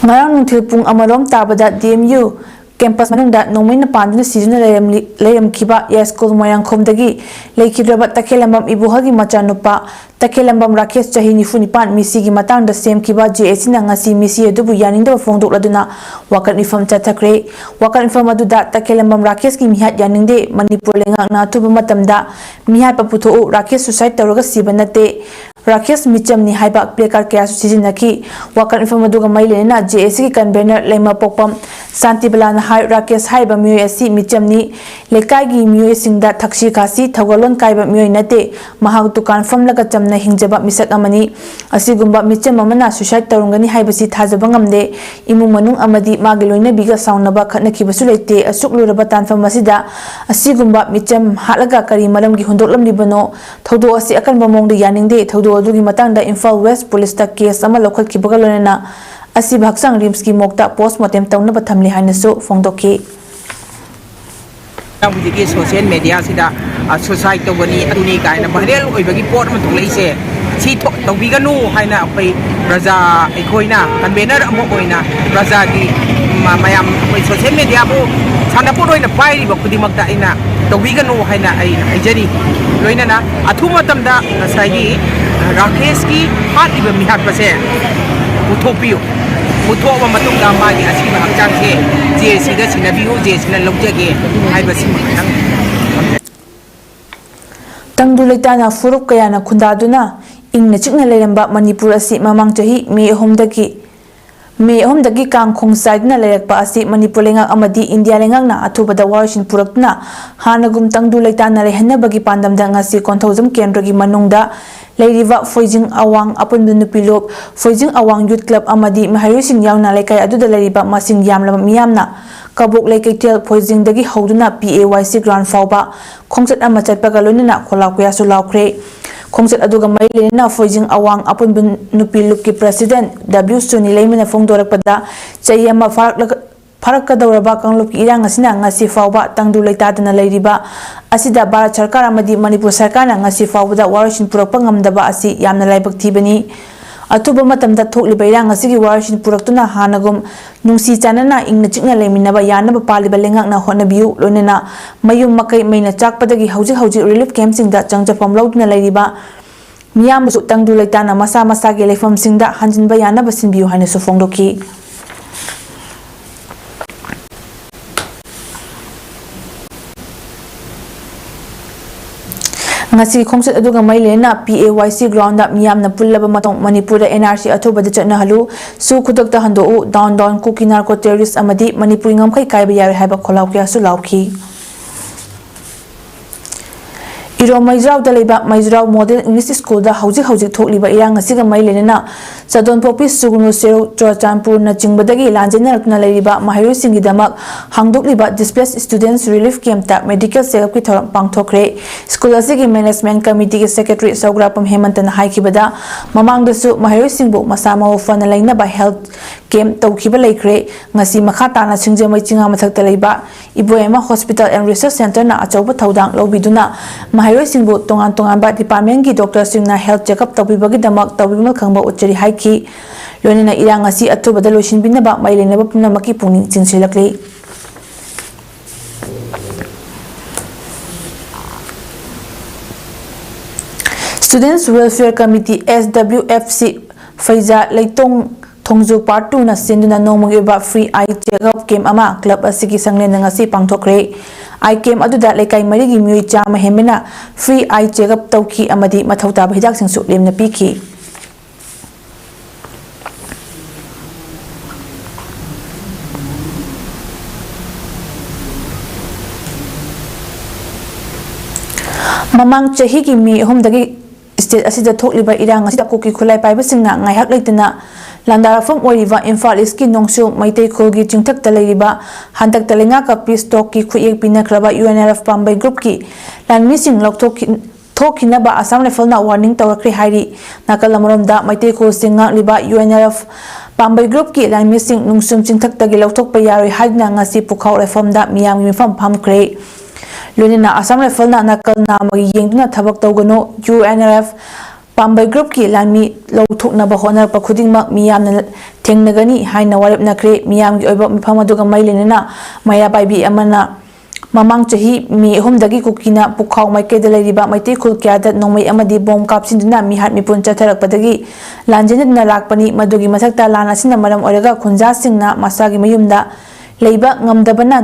ꯉꯔꯥꯡ ꯅꯨꯡꯊꯤꯜ ꯄꯨꯡ ꯑꯃꯔꯣꯝ ꯇꯥꯕꯗ D M U ꯀꯦꯝꯄꯁ ꯃꯅꯨꯡꯗ ꯅꯣꯡꯃꯩꯅ ꯄꯥꯟꯗꯨꯅ ꯁꯤꯗꯨꯅ ꯂꯩꯔꯝꯂꯤ-, ꯂꯩꯔꯝꯈꯤꯕ ꯌꯥꯏꯁ꯭ꯀꯨꯜ ꯃꯣꯏꯔꯥꯡꯈꯣꯝꯗꯒꯤ ꯂꯩꯈꯤꯗ꯭ꯔꯕ ꯇꯈꯦꯜꯂꯝꯕꯝ ꯏꯕꯣꯍꯜꯒꯤ ꯃꯆꯥꯅꯨꯄꯥ ꯇꯈꯦꯜꯂꯝꯕꯝ ꯔꯥꯀꯦꯁ, ꯆꯍꯤ ꯅꯤꯐꯨ ꯅꯤꯄꯥꯟ, ꯃꯤꯁꯤꯒꯤ ꯃꯇꯥꯡꯗ ꯁꯦꯝꯈꯤꯕ ꯖꯦ ꯑꯦ ꯁꯤꯅ ꯉꯁꯤ ꯃꯤꯁꯤ ꯑꯗꯨꯕꯨ ꯌꯥꯅꯤꯡꯗꯕ ꯐꯣꯡꯗꯣꯛꯂꯗꯨꯅ ꯋꯥꯀꯠ ꯃꯤꯐꯝ ꯆꯠꯊꯈ꯭ꯔꯦ꯫ ꯋꯥꯀꯠ ꯃꯤꯐꯝ ꯑꯗꯨꯗ ꯇꯈꯦꯜꯂꯝꯕꯝ ꯔꯥꯀꯦꯁꯀꯤ ꯃꯤꯍꯥꯠ ꯌꯥꯅꯤꯡꯗꯦ, ꯃꯅꯤꯄꯨꯔ ꯂꯩꯉꯥꯛꯅ ꯑꯊꯨꯕ ꯃꯇꯝꯗ ꯃꯤꯍꯥꯠꯄ ꯄꯨꯊꯣꯛꯎ, ꯔꯥꯀꯦꯁ suicide ꯇꯧꯔꯒ ꯁꯤꯕ ꯅꯠꯇꯦ, ꯔꯥꯀꯦꯁ ꯃꯤꯆꯝꯅꯤ ꯍꯥꯏꯕ placard ꯀꯌꯥꯁꯨ ꯁꯤꯖꯤꯟꯅꯈꯤ꯫ ꯋꯥꯀꯠ ꯃꯤꯐꯝ ꯑꯗꯨꯒ ꯃꯔꯤ ꯂꯩꯅꯅ ꯖꯦ ꯑꯦ ꯁꯤꯒꯤ convener ꯂꯩꯃꯄꯣꯛꯄꯝ ꯁꯥꯟꯇꯤꯕꯂꯥꯅ ꯍꯥꯏ, ꯔꯥꯀꯦꯁ ꯍꯥꯏꯔꯤꯕ ꯃꯤꯑꯣꯏ ꯑꯁꯤ ꯃꯤꯆꯝꯅꯤ, ꯂꯩꯀꯥꯏꯒꯤ ꯃꯤꯑꯣꯏꯁꯤꯡꯗ ꯊꯛꯁꯤ ꯈꯥꯁꯤ, ꯊꯧꯒꯜꯂꯣꯟ ꯀꯥꯏꯕ ꯃꯤꯑꯣꯏ ꯅꯠꯇꯦ, ꯃꯍꯥꯛ ꯗꯨꯀꯥꯟ ꯐꯝꯂꯒ ꯆꯝꯅ ꯍꯤꯡꯖꯕ ꯃꯤꯁꯛ ꯑꯃꯅꯤ꯫ ꯑꯁꯤꯒꯨꯝꯕ ꯃꯤꯆꯝ ꯑꯃꯅ suicide ꯇꯧꯔꯝꯒꯅꯤ ꯍꯥꯏꯕꯁꯤ ꯊꯥꯖꯕ ꯉꯝꯗꯦ꯫ ꯏꯃꯨꯡ ꯃꯅꯨꯡ ꯑꯃꯗꯤ ꯃꯥꯒꯤ ꯂꯣꯏꯅꯕꯤꯒ ꯁꯥꯎꯅꯕ ꯈꯠꯅꯈꯤꯕꯁꯨ ꯂꯩꯇꯦ꯫ ꯑꯁꯨꯛ ꯂꯨꯔꯕ ꯇꯥꯟꯐꯝ ꯑꯁꯤꯗ ꯑꯁꯤꯒꯨꯝꯕ ꯃꯤꯆꯝ ꯍꯥꯠꯂꯒ ꯀꯔꯤ ꯃꯔꯝꯒꯤ ꯍꯨꯟꯗꯣꯛꯂꯝꯂꯤꯕꯅꯣ? ꯊꯧꯗꯣꯛ ꯑꯁꯤ ꯑꯀꯟꯕ ꯃꯑꯣꯡꯗ ꯌꯥꯅꯤꯡꯗꯦ꯫ ꯊꯧꯗꯣꯛ ꯑꯗꯨꯒꯤ ꯃꯇꯥꯡꯗ ꯏꯝꯐꯥꯜ ꯋꯦꯁ ꯄꯨꯂꯤꯁꯇ case ꯑꯃ ꯂꯧꯈꯠꯈꯤꯕꯒ ꯂꯣꯏꯅꯅ ꯑꯁꯤꯕ ꯍꯛꯆꯥꯡ ꯔꯤꯝꯁꯀꯤ morgueꯇ postmortem ꯇꯧꯅꯕ ꯊꯝꯂꯤ ꯍꯥꯏꯅꯁꯨ ꯐꯣꯡꯗꯣꯛꯈꯤ꯫ ꯍꯧꯖꯤꯛꯀꯤ social mediaꯁꯤꯗ suicide ꯇꯧꯒꯅꯤ, ꯑꯗꯨꯅꯤ ꯀꯥꯏꯅ viral ꯑꯣꯏꯕꯒꯤ ꯄꯣꯠ ꯑꯃ ꯊꯣꯛꯂꯛꯏꯁꯦ, ꯁꯤ ꯊꯣꯛ-, ꯇꯧꯕꯤꯒꯅꯨ ꯍꯥꯏꯅ ꯑꯩꯈꯣꯏ ꯄ꯭ꯔꯖꯥ, ꯑꯩꯈꯣꯏꯅ convener ꯑꯃ ꯑꯣꯏꯅ ꯄ꯭ꯔꯖꯥꯒꯤ ꯃ-, ꯃꯌꯥꯝ ꯑꯩꯈꯣꯏ social mediaꯕꯨ ꯁꯥꯟꯅꯄꯣꯠ ꯑꯣꯏꯅ ꯄꯥꯏꯔꯤꯕ ꯈꯨꯗꯤꯡꯃꯛꯇ ꯑꯩꯅ ꯇꯧꯕꯤꯒꯅꯨ ꯍꯥꯏꯅ ꯑꯩꯅ ꯍꯥꯏꯖꯔꯤ꯫ ꯂꯣꯏꯅꯅ ꯑꯊꯨꯕ ꯃꯇꯝꯗ ꯉꯁꯥꯏꯒꯤ ꯔꯥꯀꯦꯁꯀꯤ ꯍꯥꯠꯂꯤꯕ ꯃꯤꯍꯥꯠꯄꯁꯦ ꯄꯨꯊꯣꯛꯄꯤꯌꯨ꯫ ꯄꯨꯊꯣꯛꯑꯕ ꯃꯇꯨꯡꯗ ꯃꯥꯒꯤ ꯑꯁꯤꯕ ꯍꯛꯆꯥꯡꯁꯦ ꯖꯦ ꯁꯤꯗ ꯁꯤꯟꯅꯕꯤꯌꯨ, ꯖꯦ ꯁꯤꯅ ꯂꯧꯖꯒꯦ ꯍꯥꯏꯕꯁꯤꯃ ꯈꯤꯇꯪ ꯊꯝꯖꯒꯦ꯫ ꯇꯪꯗꯨ ꯂꯩꯇꯥꯅ ꯐꯨꯔꯨꯞ ꯀꯌꯥꯅ ꯈꯨꯟꯗꯥꯗꯨꯅ ꯏꯪꯅ ꯆꯤꯛꯅ ꯂꯩꯔꯝꯕ ꯃꯅꯤꯄꯨꯔ ꯑꯁꯤ ꯃꯃꯥꯡ ꯆꯍꯤ ꯃꯦ ꯑꯍꯨꯝꯗꯒꯤ, ꯃꯦ ꯑꯍꯨꯝꯗꯒꯤ ꯀꯥꯡ ꯈꯣꯡ ꯆꯥꯏꯗꯨꯅ ꯂꯩꯔꯛꯄ ꯑꯁꯤ ꯃꯅꯤꯄꯨꯔ ꯂꯩꯉꯥꯛ ꯑꯃꯗꯤ ꯏꯟꯗꯤꯌꯥ ꯂꯩꯉꯥꯛꯅ ꯑꯊꯨꯕꯗ ꯋꯥꯔꯣꯏꯁꯤꯟ ꯄꯨꯔꯛꯇꯨꯅ ꯍꯥꯟꯅꯒꯨꯝ ꯇꯪꯗꯨ ꯂꯩꯇꯥꯅ ꯂꯩꯍꯟꯅꯕꯒꯤ ꯄꯥꯟꯗꯝꯗ ꯉꯁꯤ ꯀꯣꯟꯊꯧꯖꯝ ꯀꯦꯟꯗ꯭ꯔꯒꯤ ꯃꯅꯨꯡꯗ ꯂꯩꯔꯤꯕ ꯐꯣꯏꯖꯤꯡ ꯑꯋꯥꯡ ꯑꯄꯨꯟꯕ ꯅꯨꯄꯤ ꯂꯨꯞ, ꯐꯣꯏꯖꯤꯡ ꯑꯋꯥꯡ Youth Club ꯑꯃꯗꯤ ꯃꯍꯩꯔꯣꯏꯁꯤꯡ ꯌꯥꯎꯅ ꯂꯩꯀꯥꯏ ꯑꯗꯨꯗ ꯂꯩꯔꯤꯕ ꯃꯁꯤꯡ ꯌꯥꯝꯂꯕ ꯃꯤꯌꯥꯝꯅ ꯀꯕꯣꯛꯂꯩ ꯀꯩꯊꯦꯜ ꯐꯣꯏꯖꯤꯡꯗꯒꯤ ꯍꯧꯗꯨꯅ P A Y C ground ꯐꯥꯎꯕ ꯈꯣꯡꯆꯠ ꯑꯃ ꯆꯠꯄꯒ ꯂꯣꯏꯅꯅ ꯈꯣꯜꯂꯥꯎ ꯀꯌꯥꯁꯨ ꯂꯥꯎꯈ꯭ꯔꯦ꯫ ꯈꯣꯡꯆꯠ ꯑꯗꯨꯒ ꯃꯔꯤ ꯂꯩꯅꯅ ꯐꯣꯏꯖꯤꯡ ꯑꯋꯥꯡ ꯑꯄꯨꯟꯕ ꯅꯨꯄꯤ ꯂꯨꯞꯀꯤ president W ꯁꯨꯅꯤ ꯂꯩꯃꯅ ꯐꯣꯡꯗꯣꯔꯛꯄꯗ, ꯆꯍꯤ ꯑꯃ ꯐꯥꯔꯛꯂꯒ, ꯐꯥꯔꯛꯀꯗꯧꯔꯕ ꯀꯥꯡꯂꯨꯞꯀꯤ ꯏꯔꯥꯡ ꯑꯁꯤꯅ ꯉꯁꯤ ꯐꯥꯎꯕ ꯇꯪꯗꯨ ꯂꯩꯇꯥꯗꯅ ꯂꯩꯔꯤꯕ ꯑꯁꯤꯗ ꯚꯥꯔꯠ ꯁꯔꯀꯥꯔ ꯑꯃꯗꯤ ꯃꯅꯤꯄꯨꯔ ꯁꯔꯀꯥꯔꯅ ꯉꯁꯤ ꯐꯥꯎꯕꯗ ꯋꯥꯔꯣꯏꯁꯤꯟ ꯄꯨꯔꯛꯄ ꯉꯝꯗꯕ ꯑꯁꯤ ꯌꯥꯝꯅ ꯂꯥꯏꯕꯛ ꯊꯤꯕꯅꯤ꯫ ꯑꯊꯨꯕ ꯃꯇꯝꯗ ꯊꯣꯛꯂꯤꯕ ꯏꯔꯥꯡ ꯑꯁꯤꯒꯤ ꯋꯥꯔꯣꯏꯁꯤꯟ ꯄꯨꯔꯛꯇꯨꯅ ꯍꯥꯟꯅꯒꯨꯝ ꯅꯨꯡꯁꯤ ꯆꯥꯟꯅꯅ ꯏꯪꯅ ꯆꯤꯛꯅ ꯂꯩꯃꯤꯟꯅꯕ ꯌꯥꯅꯕ ꯄꯥꯜꯂꯤꯕ ꯂꯩꯉꯥꯛꯅ ꯍꯣꯠꯅꯕꯤꯌꯨ꯫ ꯂꯣꯏꯅꯅ ꯃꯌꯨꯝ ꯃꯀꯩ ꯃꯩꯅ ꯆꯥꯛꯄꯗꯒꯤ ꯍꯧꯖꯤꯛ ꯍꯧꯖꯤꯛ ꯔꯤꯂꯤꯐ ꯀꯦꯝꯞꯁꯤꯡꯗ ꯆꯪꯖꯐꯝ ꯂꯧꯗꯨꯅ ꯂꯩꯔꯤꯕ ꯃꯤꯌꯥꯝꯕꯨꯁꯨ ꯇꯪꯗꯨ ꯂꯩꯇꯥꯅ ꯃꯁꯥ ꯃꯁꯥꯒꯤ ꯂꯩꯐꯝꯁꯤꯡꯗ ꯍꯟꯖꯤꯟꯕ ꯌꯥꯅꯕ ꯁꯤꯟꯕꯤꯌꯨ ꯍꯥꯏꯅꯁꯨ ꯐꯣꯡꯗꯣꯛꯈꯤ꯫ ꯉꯁꯤꯒꯤ ꯈꯣꯡꯆꯠ ꯑꯗꯨꯒ ꯃꯔꯤ ꯂꯩꯅꯅ P A Y C ground ꯗ ꯃꯤꯌꯥꯝꯅ ꯄꯨꯜꯂꯕ ꯃꯇꯨꯡ ꯃꯅꯤꯄꯨꯔꯗ N R C ꯑꯊꯨꯕꯗ ꯆꯠꯅꯍꯜꯂꯨ, ꯁꯨ ꯈꯨꯗꯛꯇ ꯍꯟꯗꯣꯛꯎ, down down ꯀꯨꯀꯤ narco terrorist ꯑꯃꯗꯤ ꯃꯅꯤꯄꯨꯔꯤ ꯉꯝꯈꯩ ꯀꯥꯏꯕ ꯌꯥꯔꯣꯏ ꯍꯥꯏꯕ ꯈꯣꯜꯂꯥꯎ ꯀꯌꯥꯁꯨ ꯂꯥꯎꯈꯤ꯫ ꯏꯔꯣꯝ ꯃꯩꯖ꯭ꯔꯥꯎꯗ ꯂꯩꯕ ꯃꯩꯖ꯭ꯔꯥꯎ Model English School ꯗ ꯍꯧꯖꯤꯛ ꯍꯧꯖꯤꯛ ꯊꯣꯛꯂꯤꯕ ꯏꯔꯥꯡ ꯑꯁꯤꯒ ꯃꯔꯤ ꯂꯩꯅꯅ ꯆꯗꯣꯟꯄꯣꯛꯄꯤ, ꯁꯨꯒꯅꯨ, ꯁꯦꯔꯧ, ꯆꯨꯔꯆꯥꯟꯄꯨꯔꯅꯆꯤꯡꯕꯗꯒꯤ ꯂꯥꯟꯖꯦꯟꯅꯔꯛꯇꯨꯅ ꯂꯩꯔꯤꯕ ꯃꯍꯩꯔꯣꯏꯁꯤꯡꯒꯤꯗꯃꯛ ꯍꯥꯡꯗꯣꯛꯂꯤꯕ Displaced Students Relief Camp ꯇ medical check up ꯀꯤ ꯊꯧꯔꯝ ꯄꯥꯡꯊꯣꯛꯈ꯭ꯔꯦ꯫ School ꯑꯁꯤꯒꯤ management committee ꯒꯤ secretary ꯁꯧꯒ꯭ꯔꯥꯄꯝ ꯍꯦꯃꯟꯇꯅ ꯍꯥꯏꯈꯤꯕꯗ, ꯃꯃꯥꯡꯗꯁꯨ ꯃꯍꯩꯔꯣꯏꯁꯤꯡꯕꯨ ꯃꯁꯥ ꯃꯎ ꯐꯅ ꯂꯩꯅꯕ health camp ꯇꯧꯈꯤꯕ ꯂꯩꯈ꯭ꯔꯦ꯫ ꯉꯁꯤ ꯃꯈꯥ ꯇꯥꯅ ꯁꯤꯡꯖꯃꯩ ꯆꯤꯉꯥ ꯃꯊꯛꯇ ꯂꯩꯕ ꯏꯕꯣꯌꯥꯏꯃ Hospital and Research Centre ꯅ ꯑꯆꯧꯕ ꯊꯧꯗꯥꯡ ꯂꯧꯕꯤꯗꯨꯅ ꯃꯍꯩꯔꯣꯏꯁꯤꯡꯕꯨ ꯇꯣꯉꯥꯟ ꯇꯣꯉꯥꯟꯕ department ꯀꯤ doctor ꯁꯤꯡꯅ health check up ꯇꯧꯕꯤꯕꯒꯤꯗꯃꯛ ꯇꯧꯕꯤꯃꯜ ꯈꯪꯕ ꯎꯠꯆꯔꯤ ꯍꯥꯏꯈꯤ꯫ ꯂꯣꯏꯅꯅ ꯏꯔꯥꯡ ꯑꯁꯤ ꯑꯊꯨꯕꯗ ꯂꯣꯏꯁꯤꯟꯕꯤꯅꯕ ꯃꯔꯤ ꯂꯩꯅꯕ ꯄꯨꯝꯅꯃꯛꯀꯤ ꯄꯨꯛꯅꯤꯡ ꯆꯤꯡꯁꯤꯜꯂꯛꯂꯤ꯫ Students Welfare Committee, S W F C, ꯐꯩꯖꯥ ꯂꯩꯇꯣꯡ ꯊꯣꯡꯖꯨ Part two ꯅ ꯁꯤꯟꯗꯨꯅ ꯅꯣꯡꯃꯒꯤ ꯑꯣꯏꯕ free eye check up camp ꯑꯃ club ꯑꯁꯤꯒꯤ ꯁꯪꯂꯦꯟꯗ ꯉꯁꯤ ꯄꯥꯡꯊꯣꯛꯈ꯭ꯔꯦ꯫ Eye camp ꯑꯗꯨꯗ ꯂꯩꯀꯥꯏ ꯃꯔꯤꯒꯤ ꯃꯤꯑꯣꯏ ꯆꯥꯝꯃ ꯍꯦꯟꯕꯅ free eye check up ꯇꯧꯈꯤ ꯑꯃꯗꯤ ꯃꯊꯧ ꯇꯥꯕ ꯍꯤꯗꯥꯛꯁꯤꯡꯁꯨ ꯂꯦꯝꯅ ꯄꯤꯈꯤ꯫ ꯃꯃꯥꯡ ꯆꯍꯤꯒꯤ ꯃꯦ ꯑꯍꯨꯝꯗꯒꯤ state ꯑꯁꯤꯗ ꯊꯣꯛꯂꯤꯕ ꯏꯔꯥꯡ ꯑꯁꯤꯗ ꯀꯨꯀꯤ ꯈꯨꯠꯂꯥꯏ ꯄꯥꯏꯕꯁꯤꯡꯅ ꯉꯥꯏꯍꯥꯛ ꯂꯩꯇꯅ ꯂꯥꯟꯗꯥꯔꯛꯐꯝ ꯑꯣꯏꯔꯤꯕ ꯏꯝꯐꯥꯜ East ꯀꯤ ꯅꯣꯡꯆꯨꯞ ꯃꯩꯇꯩ ꯈꯨꯜꯒꯤ ꯆꯤꯡꯊꯛꯇ ꯂꯩꯔꯤꯕ ꯍꯟꯗꯛꯇ ꯂꯩꯉꯥꯛꯀ peace talk ꯀꯤ ꯈꯨꯠꯌꯦꯛ ꯄꯤꯅꯈ꯭ꯔꯕ U N L F ꯄꯥꯝꯕꯩ group ꯀꯤ ꯂꯥꯟꯃꯤꯁꯤꯡ ꯂꯧꯊꯣꯛꯈꯤ-, ꯊꯣꯛꯈꯤꯅꯕ Assam Rifle ꯅ warning ꯇꯧꯔꯛꯈ꯭ꯔꯦ ꯍꯥꯏꯔꯤ꯫ ꯅꯥꯀꯜ ꯑꯃꯔꯣꯝꯗ Meitei ꯈꯨꯜꯁꯤꯡ ꯉꯥꯛꯂꯤꯕ U N L F ꯄꯥꯝꯕꯩ group ꯀꯤ ꯂꯥꯟꯃꯤꯁꯤꯡ ꯅꯣꯡꯆꯨꯞ ꯆꯤꯡꯊꯛꯇꯒꯤ ꯂꯧꯊꯣꯛꯄ ꯌꯥꯔꯣꯏ ꯍꯥꯏꯗꯨꯅ ꯉꯁꯤ ꯄꯨꯈꯥꯎ ꯂꯩꯐꯝꯗ ꯃꯤꯌꯥꯝꯒꯤ ꯃꯤꯐꯝ ꯐꯝꯈ꯭ꯔꯦ꯫ ꯂꯣꯏꯅꯅ Assam Rifle ꯅ ꯅꯥꯀꯜ ꯅꯥꯝꯃꯒꯤ ꯌꯦꯡꯗꯨꯅ ꯊꯕꯛ ꯇꯧꯒꯅꯨ, U N L F ꯄꯥꯝꯕꯩ ꯒ꯭ꯔꯨꯞꯀꯤ ꯂꯥꯟꯃꯤ ꯂꯧꯊꯣꯛꯅꯕ ꯍꯣꯠꯅꯔꯛꯄ ꯈꯨꯗꯤꯡꯃꯛ ꯃꯤꯌꯥꯝꯅ ꯊꯦꯡꯅꯒꯅꯤ ꯍꯥꯏꯅ ꯋꯥꯔꯦꯞꯅꯈ꯭ꯔꯦ꯫ ꯃꯤꯌꯥꯝꯒꯤ ꯑꯣꯏꯕ ꯃꯤꯐꯝ ꯑꯗꯨꯒ ꯃꯔꯤ ꯂꯩꯅꯅ ꯃꯩꯔꯥ ꯄꯥꯏꯕꯤ ꯑꯃꯅ ꯃꯃꯥꯡ ꯆꯍꯤ ꯃꯦ ꯑꯍꯨꯝꯗꯒꯤ ꯀꯨꯀꯤꯅ ꯄꯨꯈꯥꯎ ꯃꯥꯏꯀꯩꯗ ꯂꯩꯔꯤꯕ ꯃꯩꯇꯩ ꯈꯨꯜ ꯀꯌꯥꯗ ꯅꯣꯡꯃꯩ ꯑꯃꯗꯤ ꯕꯣꯝ ꯀꯥꯞꯁꯤꯟꯗꯨꯅ ꯃꯤꯍꯥꯠ ꯃꯤꯄꯨꯟ ꯆꯠꯊꯔꯛꯄꯗꯒꯤ ꯂꯥꯟꯖꯦꯟꯅꯗꯨꯅ ꯂꯥꯛꯄꯅꯤ꯫ ꯃꯗꯨꯒꯤ ꯃꯊꯛꯇ ꯂꯥꯟ ꯑꯁꯤꯅ ꯃꯔꯝ ꯑꯣꯏꯔꯒ ꯈꯨꯟꯖꯥꯁꯤꯡꯅ ꯃꯁꯥꯒꯤ ꯃꯌꯨꯝꯗ ꯂꯩꯕ ꯉꯝꯗꯕꯅ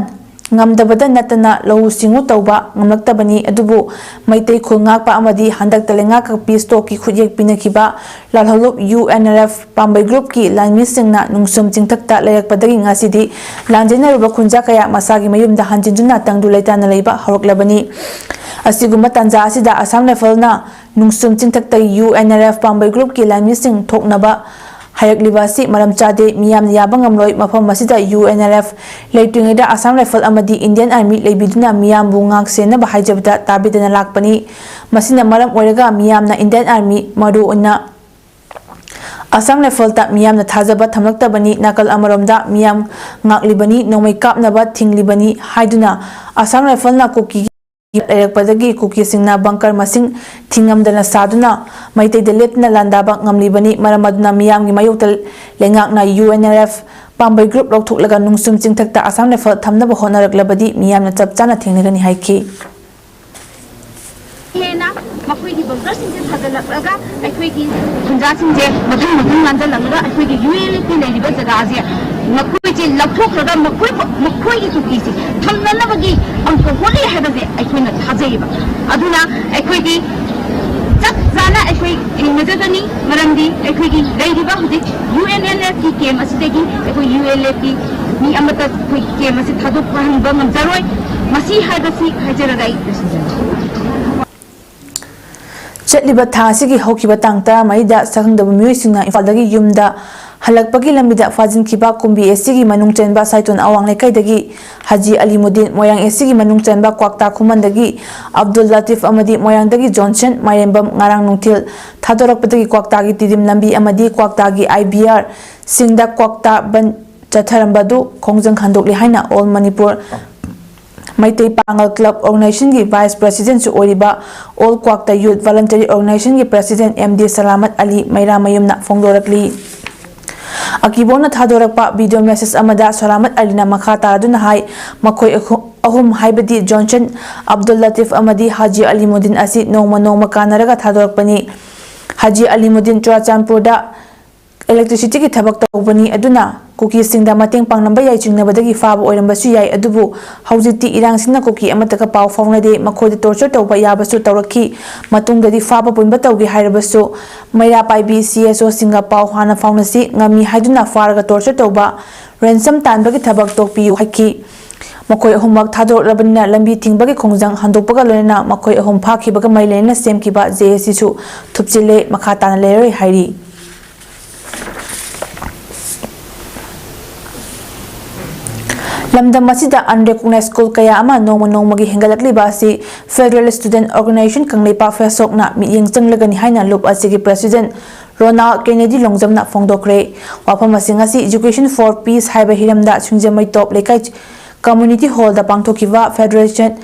ꯉꯝꯗꯕꯗ ꯅꯠꯇꯅ ꯂꯧꯎ ꯁꯤꯡꯎ ꯇꯧꯕ ꯉꯝꯂꯛꯇꯕꯅꯤ꯫ ꯑꯗꯨꯕꯨ ꯃꯩꯇꯩ ꯈꯨꯜ ꯉꯥꯛꯄ ꯑꯃꯗꯤ ꯍꯟꯗꯛꯇ ꯂꯩꯉꯥꯛ ꯀꯛꯄꯤ ꯁ꯭ꯇꯣꯛꯀꯤ ꯈꯨꯠꯌꯦꯛ ꯄꯤꯅꯈꯤꯕ ꯂꯥꯜꯍꯧꯂꯨꯞ U N L F Pambei ꯒ꯭ꯔꯨꯞꯀꯤ ꯂꯥꯟꯃꯤꯁꯤꯡꯅ ꯅꯨꯡꯁꯨꯝ ꯆꯤꯡꯊꯛꯇ ꯂꯩꯔꯛꯄꯗꯒꯤ ꯉꯁꯤꯗꯤ ꯂꯥꯟꯖꯦꯟꯅꯔꯨꯕ ꯈꯨꯟꯖꯥ ꯀꯌꯥ ꯃꯁꯥꯒꯤ ꯃꯌꯨꯝꯗ ꯍꯟꯖꯤꯟꯗꯨꯅ ꯇꯪꯗꯨ ꯂꯩꯇꯥꯅ ꯂꯩꯕ ꯍꯧꯔꯛꯂꯕꯅꯤ꯫ ꯑꯁꯤꯒꯨꯝꯕ ꯇꯥꯟꯖꯥ ꯑꯁꯤꯗ ꯑꯁꯥꯝ ꯔꯥꯏꯐꯜꯅ ꯅꯨꯡꯁꯨꯝ ꯆꯤꯡꯊꯛꯇ U N L F Pambei ꯒ꯭ꯔꯨꯞꯀꯤ ꯂꯥꯟꯃꯤꯁꯤꯡ ꯊꯣꯛꯅꯕ ꯍꯥꯏꯔꯛꯂꯤꯕ ꯑꯁꯤ ꯃꯔꯝ ꯆꯥꯗꯦ꯫ ꯃꯤꯌꯥꯝꯅ ꯌꯥꯕ ꯉꯝꯂꯣꯏ꯫ ꯃꯐꯝ ꯑꯁꯤꯗ ꯌꯨ ꯑꯦꯟ ꯑꯦꯜ ꯑꯦꯐ ꯂꯩꯇ꯭ꯔꯤꯉꯩꯗ ꯑꯁꯥꯝ ꯔꯥꯏꯐꯜ ꯑꯃꯗꯤ ꯏꯟꯗꯤꯌꯟ ꯑꯥꯔꯃꯤ ꯂꯩꯕꯤꯗꯨꯅ ꯃꯤꯌꯥꯝꯕꯨ ꯉꯥꯛ ꯁꯦꯟꯅꯕ ꯍꯥꯏꯖꯕꯗ ꯇꯥꯕꯤꯗꯅ ꯂꯥꯛꯄꯅꯤ꯫ ꯃꯁꯤꯅ ꯃꯔꯝ ꯑꯣꯏꯔꯒ ꯃꯤꯌꯥꯝꯅ ꯏꯟꯗꯤꯌꯟ ꯑꯥꯔꯃꯤ, ꯃꯔꯨ ꯑꯣꯏꯅ ꯑꯁꯥꯝ ꯔꯥꯏꯐꯜꯗ ꯃꯤꯌꯥꯝꯅ ꯊꯥꯖꯕ ꯊꯝꯂꯛꯇꯕꯅꯤ꯫ ꯅꯥꯀꯜ ꯑꯃꯔꯣꯝꯗ ꯃꯤꯌꯥꯝ ꯉꯥꯛꯂꯤꯕꯅꯤ, ꯅꯣꯡꯃꯩ ꯀꯥꯞꯅꯕ ꯊꯤꯡꯂꯤꯕꯅꯤ ꯍꯥꯏꯗꯨꯅ ꯑꯁꯥꯝ ꯔꯥꯏꯐꯜꯅ ꯀꯨꯀꯤꯒꯤ ꯂꯩꯔꯛꯄꯗꯒꯤ ꯀꯨꯀꯤꯁꯤꯡꯅ ꯕꯪꯀꯔ ꯃꯁꯤꯡ ꯊꯤꯡꯉꯝꯗꯅ ꯁꯥꯗꯨꯅ ꯃꯩꯇꯩꯗ ꯂꯦꯞꯇꯅ ꯂꯥꯟꯗꯥꯕ ꯉꯝꯂꯤꯕꯅꯤ꯫ ꯃꯔꯝ ꯑꯗꯨꯅ ꯃꯤꯌꯥꯝꯒꯤ ꯃꯥꯌꯣꯛꯇ ꯂꯩꯉꯥꯛꯅ ꯌꯨ ꯑꯦꯟ ꯑꯦꯜ ꯑꯦꯐ ꯄꯥꯝꯕꯩ ꯒ꯭ꯔꯨꯞ ꯂꯧꯊꯣꯛꯂꯒ ꯅꯨꯡꯁꯨꯝ ꯆꯤꯡꯊꯛꯇ ꯑꯁꯥꯝ ꯔꯥꯏꯐꯜ ꯊꯝꯅꯕ ꯍꯣꯠꯅꯔꯛꯂꯕꯗꯤ ꯃꯤꯌꯥꯝꯅ ꯆꯞ ꯆꯥꯅ ꯊꯦꯡꯅꯒꯅꯤ ꯍꯥꯏꯈꯤ꯫ ꯍꯦꯟꯅ ꯃꯈꯣꯏꯒꯤ ꯕꯪꯀꯔꯁꯤꯡꯁꯦ ꯊꯥꯖꯤꯜꯂꯛꯂꯒ ꯑꯩꯈꯣꯏꯒꯤ ꯈꯨꯟꯖꯥꯁꯤꯡꯁꯦ ꯃꯊꯪ ꯃꯊꯪ ꯂꯥꯟꯖꯜꯂꯛꯂꯒ ꯑꯩꯈꯣꯏꯒꯤ ꯌꯨ ꯑꯦꯜ ꯑꯦꯐꯀꯤ ꯂꯩꯔꯤꯕ ꯖꯒꯥꯁꯦ ꯃꯈꯣꯏꯁꯦ ꯂꯧꯊꯣꯛꯈ꯭ꯔꯒ ꯃꯈꯣꯏ, ꯃꯈꯣꯏꯒꯤ ꯀꯨꯀꯤꯁꯦ ꯊꯝꯅꯅꯕꯒꯤ ꯑꯃꯨꯛꯀ ꯍꯣꯠꯅꯩ ꯍꯥꯏꯕꯁꯦ ꯑꯩꯈꯣꯏꯅ ꯊꯥꯖꯩꯌꯦꯕ꯫ ꯑꯗꯨꯅ ꯑꯩꯈꯣꯏꯒꯤ ꯆꯞ ꯆꯥꯅ ꯑꯩꯈꯣꯏ ꯊꯦꯡꯅꯖꯒꯅꯤ, ꯃꯔꯝꯗꯤ ꯑꯩꯈꯣꯏꯒꯤ ꯂꯩꯔꯤꯕ ꯍꯧꯖꯤꯛ ꯌꯨ ꯑꯦꯟ ꯑꯦꯜ ꯑꯦꯐꯀꯤ ꯀꯦꯝ ꯑꯁꯤꯗꯒꯤ ꯑꯩꯈꯣꯏ ꯌꯨ ꯑꯦꯜ ꯑꯦꯐꯀꯤ ꯃꯤ ꯑꯃꯠꯇ ꯑꯩꯈꯣꯏ ꯀꯦꯝ ꯑꯁꯤ ꯊꯥꯗꯣꯛꯄ ꯍꯟꯕ ꯉꯝꯖꯔꯣꯏ꯫ ꯃꯁꯤ ꯍꯥꯏꯕꯁꯤ ꯍꯥꯏꯖꯔꯒ ꯑꯩ ꯂꯣꯏꯁꯤꯟꯖꯔꯒꯦ꯫ ꯆꯠꯂꯤꯕ ꯊꯥ ꯑꯁꯤꯒꯤ ꯍꯧꯈꯤꯕ ꯇꯥꯡ ꯇꯔꯥꯃꯔꯤꯗ ꯁꯛꯈꯪꯗꯕ ꯃꯤꯑꯣꯏꯁꯤꯡꯅ ꯏꯝꯐꯥꯜꯗꯒꯤ ꯌꯨꯝꯗ ꯍꯜꯂꯛꯄꯒꯤ ꯂꯝꯕꯤꯗ ꯐꯥꯖꯤꯟꯈꯤꯕ ꯀꯨꯝꯕꯤ ꯑꯦꯁ ꯁꯤꯒꯤ ꯃꯅꯨꯡ ꯆꯟꯕ ꯁꯥꯏꯇꯣꯟ ꯑꯋꯥꯡ ꯂꯩꯀꯥꯏꯗꯒꯤ ꯍꯥꯖꯤ ꯑꯂꯤꯃꯨꯗꯤꯟ, ꯃꯣꯏꯔꯥꯡ ꯑꯦꯁ ꯁꯤꯒꯤ ꯃꯅꯨꯡ ꯆꯟꯕ ꯀ꯭ꯋꯥꯛꯇꯥ ꯈꯨꯃꯟꯗꯒꯤ ꯑꯕꯗꯨꯜ ꯂꯇꯤꯐ ꯑꯃꯗꯤ ꯃꯣꯏꯔꯥꯡꯗꯒꯤ ꯖꯣꯟꯁꯟ ꯃꯥꯏꯔꯦꯝꯕꯝ ꯉꯔꯥꯡ ꯅꯨꯡꯊꯤꯜ ꯊꯥꯗꯣꯔꯛꯄꯗꯒꯤ ꯀ꯭ꯋꯥꯛꯇꯥꯒꯤ ꯇꯤꯗꯤꯝ ꯂꯝꯕꯤ ꯑꯃꯗꯤ ꯀ꯭ꯋꯥꯛꯇꯥꯒꯤ ꯑꯥꯏ ꯕꯤ ꯑꯥꯔ ꯁꯤꯡꯗ ꯀ꯭ꯋꯥꯛꯇꯥ ꯕꯟ ꯆꯠꯊꯔꯝꯕꯗꯨ ꯈꯣꯡꯖꯪ ꯍꯟꯗꯣꯛꯂꯤ ꯍꯥꯏꯅ ꯑꯣꯜ ꯃꯅꯤꯄꯨꯔ ꯃꯩꯇꯩ ꯄꯥꯉꯜ ꯀ꯭ꯂꯕ ꯑꯣꯔꯒꯅꯥꯏꯖꯦꯁꯟꯒꯤ ꯚꯥꯏꯁ ꯄ꯭ꯔꯁꯤꯗꯦꯟꯠꯁꯨ ꯑꯣꯏꯔꯤꯕ ꯑꯣꯜ ꯀ꯭ꯋꯥꯛꯇ ꯌꯨꯠ ꯚꯣꯂꯟꯇꯔꯤ ꯑꯣꯔꯒꯅꯥꯏꯖꯦꯁꯟꯒꯤ ꯄ꯭ꯔꯁꯤꯗꯦꯟꯠ ꯑꯦꯝ ꯗꯤ ꯁꯂꯥꯃꯠ ꯑꯂꯤ ꯃꯩꯔꯥꯃꯌꯨꯝꯅ ꯐꯣꯡꯗꯣꯔꯛꯂꯤ꯫ ꯑꯀꯤꯕꯣꯡꯅ ꯊꯥꯗꯣꯔꯛꯄ ꯚꯤꯗꯤꯑꯣ ꯃꯦꯁꯦꯖ ꯑꯃꯗ ꯁꯂꯥꯃꯠ ꯑꯂꯤꯅ ꯃꯈꯥ ꯇꯥꯗꯨꯅ ꯍꯥꯏ, ꯃꯈꯣꯏ ꯑꯍꯨ-, ꯑꯍꯨꯝ ꯍꯥꯏꯕꯗꯤ ꯖꯣꯟꯁꯟ, ꯑꯕꯗꯨꯜ ꯂꯇꯤꯐ ꯑꯃꯗꯤ ꯍꯥꯖꯤ ꯑꯂꯤꯃꯨꯗꯤꯟ ꯑꯁꯤ ꯅꯣꯡꯃ ꯅꯣꯡꯃ ꯀꯥꯟꯅꯔꯒ ꯊꯥꯗꯣꯔꯛꯄꯅꯤ꯫ ꯍꯥꯖꯤ ꯑꯂꯤꯃꯨꯗꯤꯟ ꯆꯨꯔꯥꯆꯥꯟꯄꯨꯔꯗ ꯏꯂꯦꯛꯇ꯭ꯔꯤꯁꯤꯇꯤꯒꯤ ꯊꯕꯛ ꯇꯧꯕꯅꯤ, ꯑꯗꯨꯅ ꯀꯨꯀꯤꯁꯤꯡꯗ ꯃꯇꯦꯡ ꯄꯥꯡꯂꯝꯕ ꯌꯥꯏ ꯆꯤꯡꯅꯕꯗꯒꯤ ꯐꯥꯕ ꯑꯣꯏꯔꯝꯕꯁꯨ ꯌꯥꯏ, ꯑꯗꯨꯕꯨ ꯍꯧꯖꯤꯛꯇꯤ ꯏꯔꯥꯡꯁꯤꯅ ꯀꯨꯀꯤ ꯑꯃꯠꯇꯒ ꯄꯥꯎ ꯐꯥꯎꯅꯗꯦ, ꯃꯈꯣꯏꯗ ꯇꯣꯔꯆꯔ ꯇꯧꯕ ꯌꯥꯕꯁꯨ ꯇꯧꯔꯛꯈꯤ꯫ ꯃꯇꯨꯡꯗꯗꯤ ꯐꯥꯕ ꯄꯨꯟꯕ ꯇꯧꯒꯦ ꯍꯥꯏꯔꯕꯁꯨ ꯃꯩꯔꯥ ꯄꯥꯏꯕꯤ ꯁꯤ ꯑꯦꯁ ꯑꯣꯁꯤꯡꯒ ꯄꯥꯎ ꯍꯥꯟꯅ ꯐꯥꯎꯅꯁꯤ, ꯉꯝꯃꯤ ꯍꯥꯏꯗꯨꯅ ꯐꯥꯔꯒ ꯇꯣꯔꯆꯔ ꯇꯧꯕ, ꯔꯦꯟꯁꯝ ꯇꯥꯟꯕꯒꯤ ꯊꯕꯛ ꯇꯣꯛꯄꯤꯌꯨ ꯍꯥꯏꯈꯤ꯫ ꯃꯈꯣꯏ ꯑꯍꯨꯝꯃꯛ ꯊꯥꯗꯣꯔꯛꯂꯕꯅꯤꯅ ꯂꯝꯕꯤ ꯊꯤꯡꯕꯒꯤ ꯈꯣꯡꯖꯪ ꯍꯟꯗꯣꯛꯄꯒ ꯂꯣꯏꯅꯅ ꯃꯈꯣꯏ ꯑꯍꯨꯝ ꯐꯥꯈꯤꯕꯒ ꯃꯔꯤ ꯂꯩꯅꯅ ꯁꯦꯝꯈꯤꯕ ꯖꯦ ꯑꯦ ꯁꯤꯁꯨ ꯊꯨꯞꯆꯤꯜꯂꯦ, ꯃꯈꯥ ꯇꯥꯅ ꯂꯩꯔꯔꯣꯏ ꯍꯥꯏꯔꯤ꯫ ꯂꯝꯗꯝ ꯑꯁꯤꯗ unrecognized school ꯀꯌꯥ ꯑꯃ ꯅꯣꯡꯃ ꯅꯣꯡꯃꯒꯤ ꯍꯦꯟꯒꯠꯂꯛꯂꯤꯕ ꯑꯁꯤ Federal Student Organization ꯀꯪꯂꯩꯄꯥꯛ ꯐꯦꯁꯣꯛꯅ ꯃꯤꯠꯌꯦꯡ ꯆꯪꯂꯒꯅꯤ ꯍꯥꯏꯅ ꯂꯨꯞ ꯑꯁꯤꯒꯤ president ꯔꯣꯅꯥꯜ ꯀꯦꯅꯦꯗꯤ ꯂꯣꯡꯖꯝꯅ ꯐꯣꯡꯗꯣꯛꯈ꯭ꯔꯦ꯫ ꯋꯥꯐꯝ ꯑꯁꯤ ꯉꯁꯤ Education for Peace ꯍꯥꯏꯕ ꯍꯤꯔꯝꯗ ꯁꯤꯡꯖꯃꯩ ꯇꯣꯞ ꯂꯩꯀꯥꯏ community hallꯗ ꯄꯥꯡꯊꯣꯛꯈꯤꯕ Federation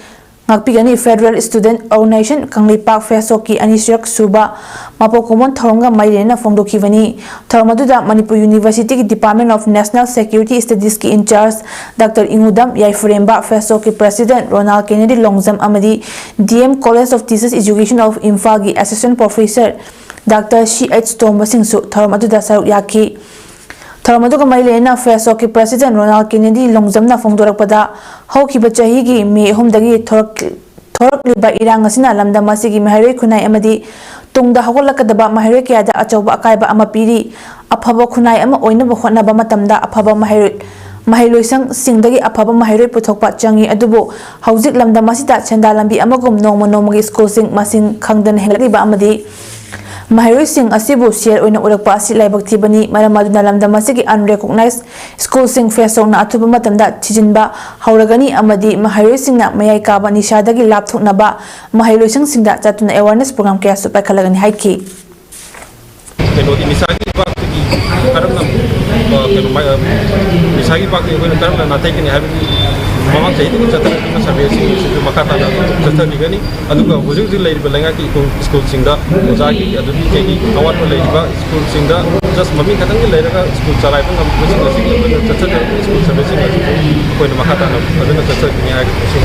ꯉꯥꯛꯄꯤꯒꯅꯤ Federal Student Organization Kangleipak ꯐꯦꯁꯣꯛꯀꯤ ꯑꯅꯤꯁꯨꯔꯛ ꯁꯨꯕ ꯃꯄꯣꯛ ꯀꯨꯝꯑꯣꯟ ꯊꯧꯔꯝꯒ ꯃꯔꯤ ꯂꯩꯅꯅ ꯐꯣꯡꯗꯣꯛꯈꯤꯕꯅꯤ꯫ ꯊꯧꯔꯝ ꯑꯗꯨꯗ ꯃꯅꯤꯄꯨꯔ Universityꯒꯤ Department of National Security Studiesꯀꯤ in-charge ꯗꯥꯛꯇꯔ ꯏꯉꯨꯗꯝ ꯌꯥꯏꯐꯔꯦꯝꯕ, ꯐꯦꯁꯣꯛꯀꯤ president ꯔꯣꯅꯥꯜ ꯀꯦꯅꯦꯗꯤ ꯂꯣꯡꯖꯝ ꯑꯃꯗꯤ D M College of Teachers Education of ꯏꯝꯐꯥꯜꯒꯤ assistant professor ꯗꯥꯛꯇꯔ ꯁꯤ ꯑꯩꯆ ꯇꯣꯝꯕꯁꯤꯡꯁꯨ ꯊꯧꯔꯝ ꯑꯗꯨꯗ ꯁꯔꯨꯛ ꯌꯥꯈꯤ꯫ ꯊꯧꯔꯝ ꯑꯗꯨꯒ ꯃꯔꯤ ꯂꯩꯅꯅ ꯐꯦꯁꯣꯛꯀꯤ president ꯔꯣꯅꯥꯜ ꯀꯦꯅꯦꯗꯤ ꯂꯣꯡꯖꯝꯅ ꯐꯣꯡꯗꯣꯔꯛꯄꯗ, ꯍꯧꯈꯤꯕ ꯆꯍꯤꯒꯤ ꯃꯦ ꯑꯍꯨꯝꯗꯒꯤ ꯊꯣꯔꯛ-, ꯊꯣꯔꯛꯂꯤꯕ ꯏꯔꯥꯡ ꯑꯁꯤꯅ ꯂꯝꯗꯝ ꯑꯁꯤꯒꯤ ꯃꯍꯩꯔꯣꯏ ꯈꯨꯟꯅꯥꯏ ꯑꯃꯗꯤ ꯇꯨꯡꯗ ꯍꯧꯒꯠꯂꯛꯀꯗꯕ ꯃꯍꯩꯔꯣꯏ ꯀꯌꯥꯗ ꯑꯆꯧꯕ ꯑꯀꯥꯏꯕ ꯑꯃ ꯄꯤꯔꯤ꯫ ꯑꯐꯕ ꯈꯨꯟꯅꯥꯏ ꯑꯃ ꯑꯣꯏꯅꯕ ꯍꯣꯠꯅꯕ ꯃꯇꯝꯗ ꯑꯐꯕ ꯃꯍꯩꯔꯣꯏ, ꯃꯍꯩꯂꯣꯏꯁꯪꯁꯤꯡꯗꯒꯤ ꯑꯐꯕ ꯃꯍꯩꯔꯣꯏ ꯄꯨꯊꯣꯛꯄ ꯆꯪꯏ, ꯑꯗꯨꯕꯨ ꯍꯧꯖꯤꯛ ꯂꯝꯗꯝ ꯑꯁꯤꯗ ꯁꯦꯟꯗꯥꯟ ꯂꯝꯕꯤ ꯑꯃꯒꯨꯝ ꯅꯣꯡꯃ ꯅꯣꯡꯃꯒꯤ schoolꯁꯤꯡ ꯃꯁꯤꯡ ꯈꯪꯗꯅ ꯍꯦꯟꯒꯠꯂꯤꯕ ꯑꯃꯗꯤ ꯃꯍꯩꯔꯣꯏꯁꯤꯡ ꯑꯁꯤꯕꯨ ꯁꯦꯜ ꯑꯣꯏꯅ ꯎꯔꯛꯄ ꯑꯁꯤ ꯂꯥꯏꯕꯛ ꯊꯤꯕꯅꯤ꯫ ꯃꯔꯝ ꯑꯗꯨꯅ ꯂꯝꯗꯝ ꯑꯁꯤꯒꯤ unrecognized schoolꯁꯤꯡ ꯐꯦꯁꯣꯛꯅ ꯑꯊꯨꯕ ꯃꯇꯝꯗ ꯊꯤꯖꯤꯟꯕ ꯍꯧꯔꯒꯅꯤ ꯑꯃꯗꯤ ꯃꯍꯩꯔꯣꯏꯁꯤꯡꯅ ꯃꯌꯥꯏ ꯀꯥꯕ ꯅꯤꯁꯥꯗꯒꯤ ꯂꯥꯞꯊꯣꯛꯅꯕ ꯃꯍꯩꯂꯣꯏꯁꯪꯁꯤꯡꯗ ꯆꯠꯇꯨꯅ awareness program ꯀꯌꯥꯁꯨ ꯄꯥꯏꯈꯠꯂꯒꯅꯤ ꯍꯥꯏꯈꯤ꯫ ꯀꯩꯅꯣꯒꯤ ꯅꯤꯁꯥꯒꯤ ꯏꯄꯥꯛꯇꯒꯤ ꯀꯔꯝꯅ, ꯑ, ꯀꯩꯅꯣ, ꯃꯥꯏ-, ꯑ, ꯅꯤꯁꯥꯒꯤ ꯏꯄꯥꯛꯇꯒꯤ ꯑꯩꯈꯣꯏꯅ ꯀꯔꯝꯅ ꯅꯥꯊꯩꯒꯅꯤ ꯍꯥꯏꯕꯒꯤ ꯃꯃꯥꯡ ꯆꯍꯤꯗꯒꯤ ꯆꯠꯊꯔꯛꯂꯤꯕ ꯁꯔꯚꯦꯁꯤꯡ ꯑꯁꯤꯁꯨ ꯃꯈꯥ ꯇꯥꯅ ꯑꯗꯨꯝ ꯆꯠꯊꯕꯤꯒꯅꯤ꯫ ꯑꯗꯨꯒ ꯍꯧꯖꯤꯛ ꯍꯧꯖꯤꯛ ꯂꯩꯔꯤꯕ ꯂꯩꯉꯥꯛꯀꯤ ꯁ꯭ꯀꯨꯜ-, ꯁ꯭ꯀꯨꯜꯁꯤꯡꯗ ꯑꯣꯖꯥꯒꯤ ꯑꯗꯨꯗꯤ ꯀꯩꯒꯤ ꯑꯋꯥꯠꯄ ꯂꯩꯔꯤꯕ ꯁ꯭ꯀꯨꯜꯁꯤꯡꯗ just ꯃꯃꯤꯡ ꯈꯛꯇꯪꯒꯤ ꯂꯩꯔꯒ ꯁ꯭ꯀꯨꯜ ꯆꯂꯥꯏꯕ ꯉꯝꯗꯕꯁꯤꯡ ꯑꯁꯤꯒꯤ ꯑꯩꯈꯣꯏꯅ ꯆꯠꯆꯗꯣꯔꯤꯕ ꯁ꯭ꯀꯨꯜ ꯁꯔꯚꯦꯁꯤꯡ ꯑꯁꯤ ꯑꯩꯈꯣꯏꯅ ꯃꯈꯥ ꯇꯥꯅ ꯐꯖꯅ ꯆꯠꯊꯒꯅꯤ ꯍꯥꯏꯕꯁꯤ꯫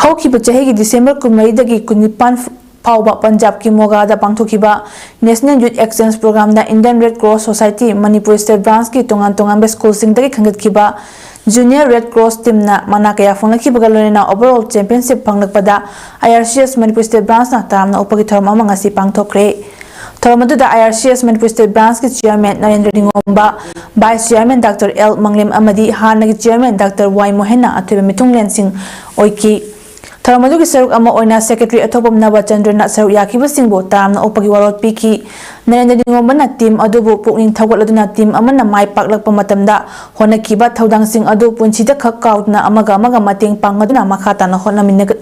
ꯍꯧꯈꯤꯕ ꯆꯍꯤꯒꯤ ꯗꯤꯁꯦꯝꯕꯔ ꯀꯨꯟꯃꯔꯤꯗꯒꯤ ꯀꯨꯟꯅꯤꯄꯥꯟ ꯐꯥꯎꯕ ꯄꯟꯖꯥꯕꯀꯤ ꯃꯣꯒꯥꯗ ꯄꯥꯡꯊꯣꯛꯈꯤꯕ National Youth Exchange Programꯗ Indian Red Cross Society Manipur State Branchꯀꯤ ꯇꯣꯉꯥꯟ ꯇꯣꯉꯥꯟꯕ ꯁ꯭ꯀꯨꯜꯁꯤꯡꯗꯒꯤ ꯈꯟꯒꯠꯈꯤꯕ Junior Red Cross teamꯅ ꯃꯅꯥ ꯀꯌꯥ ꯐꯪꯂꯛꯈꯤꯕꯒ ꯂꯣꯏꯅꯅ overall championship ꯐꯪꯂꯛꯄꯗ I R C S Manipur State Branchꯅ ꯇꯔꯥꯝꯅ ꯑꯣꯛꯄꯒꯤ ꯊꯧꯔꯝ ꯑꯃ ꯉꯁꯤ ꯄꯥꯡꯊꯣꯛꯈ꯭ꯔꯦ꯫ ꯊꯧꯔꯝ ꯑꯗꯨꯗ I R C S Manipur State Branchꯀꯤ Chairman Narendra ꯅꯤꯉꯣꯝꯕ, Vice Chairman Doctor L ꯃꯪꯂꯦꯝ ꯑꯃꯗꯤ ꯍꯥꯟꯅꯒꯤ Chairman Doctor Y ꯃꯣꯍꯦꯟꯅ ꯑꯊꯣꯏꯕ ꯃꯤꯊꯨꯡꯂꯦꯟꯁꯤꯡ ꯑꯣꯏꯈꯤ꯫ ꯊꯧꯔꯝ ꯑꯗꯨꯒꯤ ꯁꯔꯨꯛ ꯑꯃ ꯑꯣꯏꯅ Secretary ꯑꯊꯣꯛꯄꯝ ꯅꯕꯆꯟꯗ꯭ꯔꯅ ꯁꯔꯨꯛ ꯌꯥꯈꯤꯕꯁꯤꯡꯕꯨ ꯇꯔꯥꯝꯅ ꯑꯣꯛꯄꯒꯤ ꯋꯥꯔꯣꯜ ꯄꯤꯈꯤ꯫ ꯅꯔꯦꯟꯗ꯭ꯔ ꯅꯤꯉꯣꯝꯕꯅ team ꯑꯗꯨꯕꯨ ꯄꯨꯛꯅꯤꯡ ꯊꯧꯒꯠꯂꯗꯨꯅ team ꯑꯃꯅ ꯃꯥꯏ ꯄꯥꯛꯂꯛꯄ ꯃꯇꯝꯗ ꯍꯣꯠꯅꯈꯤꯕ ꯊꯧꯗꯥꯡꯁꯤꯡ ꯑꯗꯨ ꯄꯨꯟꯁꯤꯗ ꯈꯛ ꯀꯥꯎꯗꯅ ꯑꯃꯒ ꯑꯃꯒ ꯃꯇꯦꯡ ꯄꯥꯡꯅꯗꯨꯅ ꯃꯈꯥ ꯇꯥꯅ ꯍꯣꯠꯅꯃꯤꯟꯅꯒ-,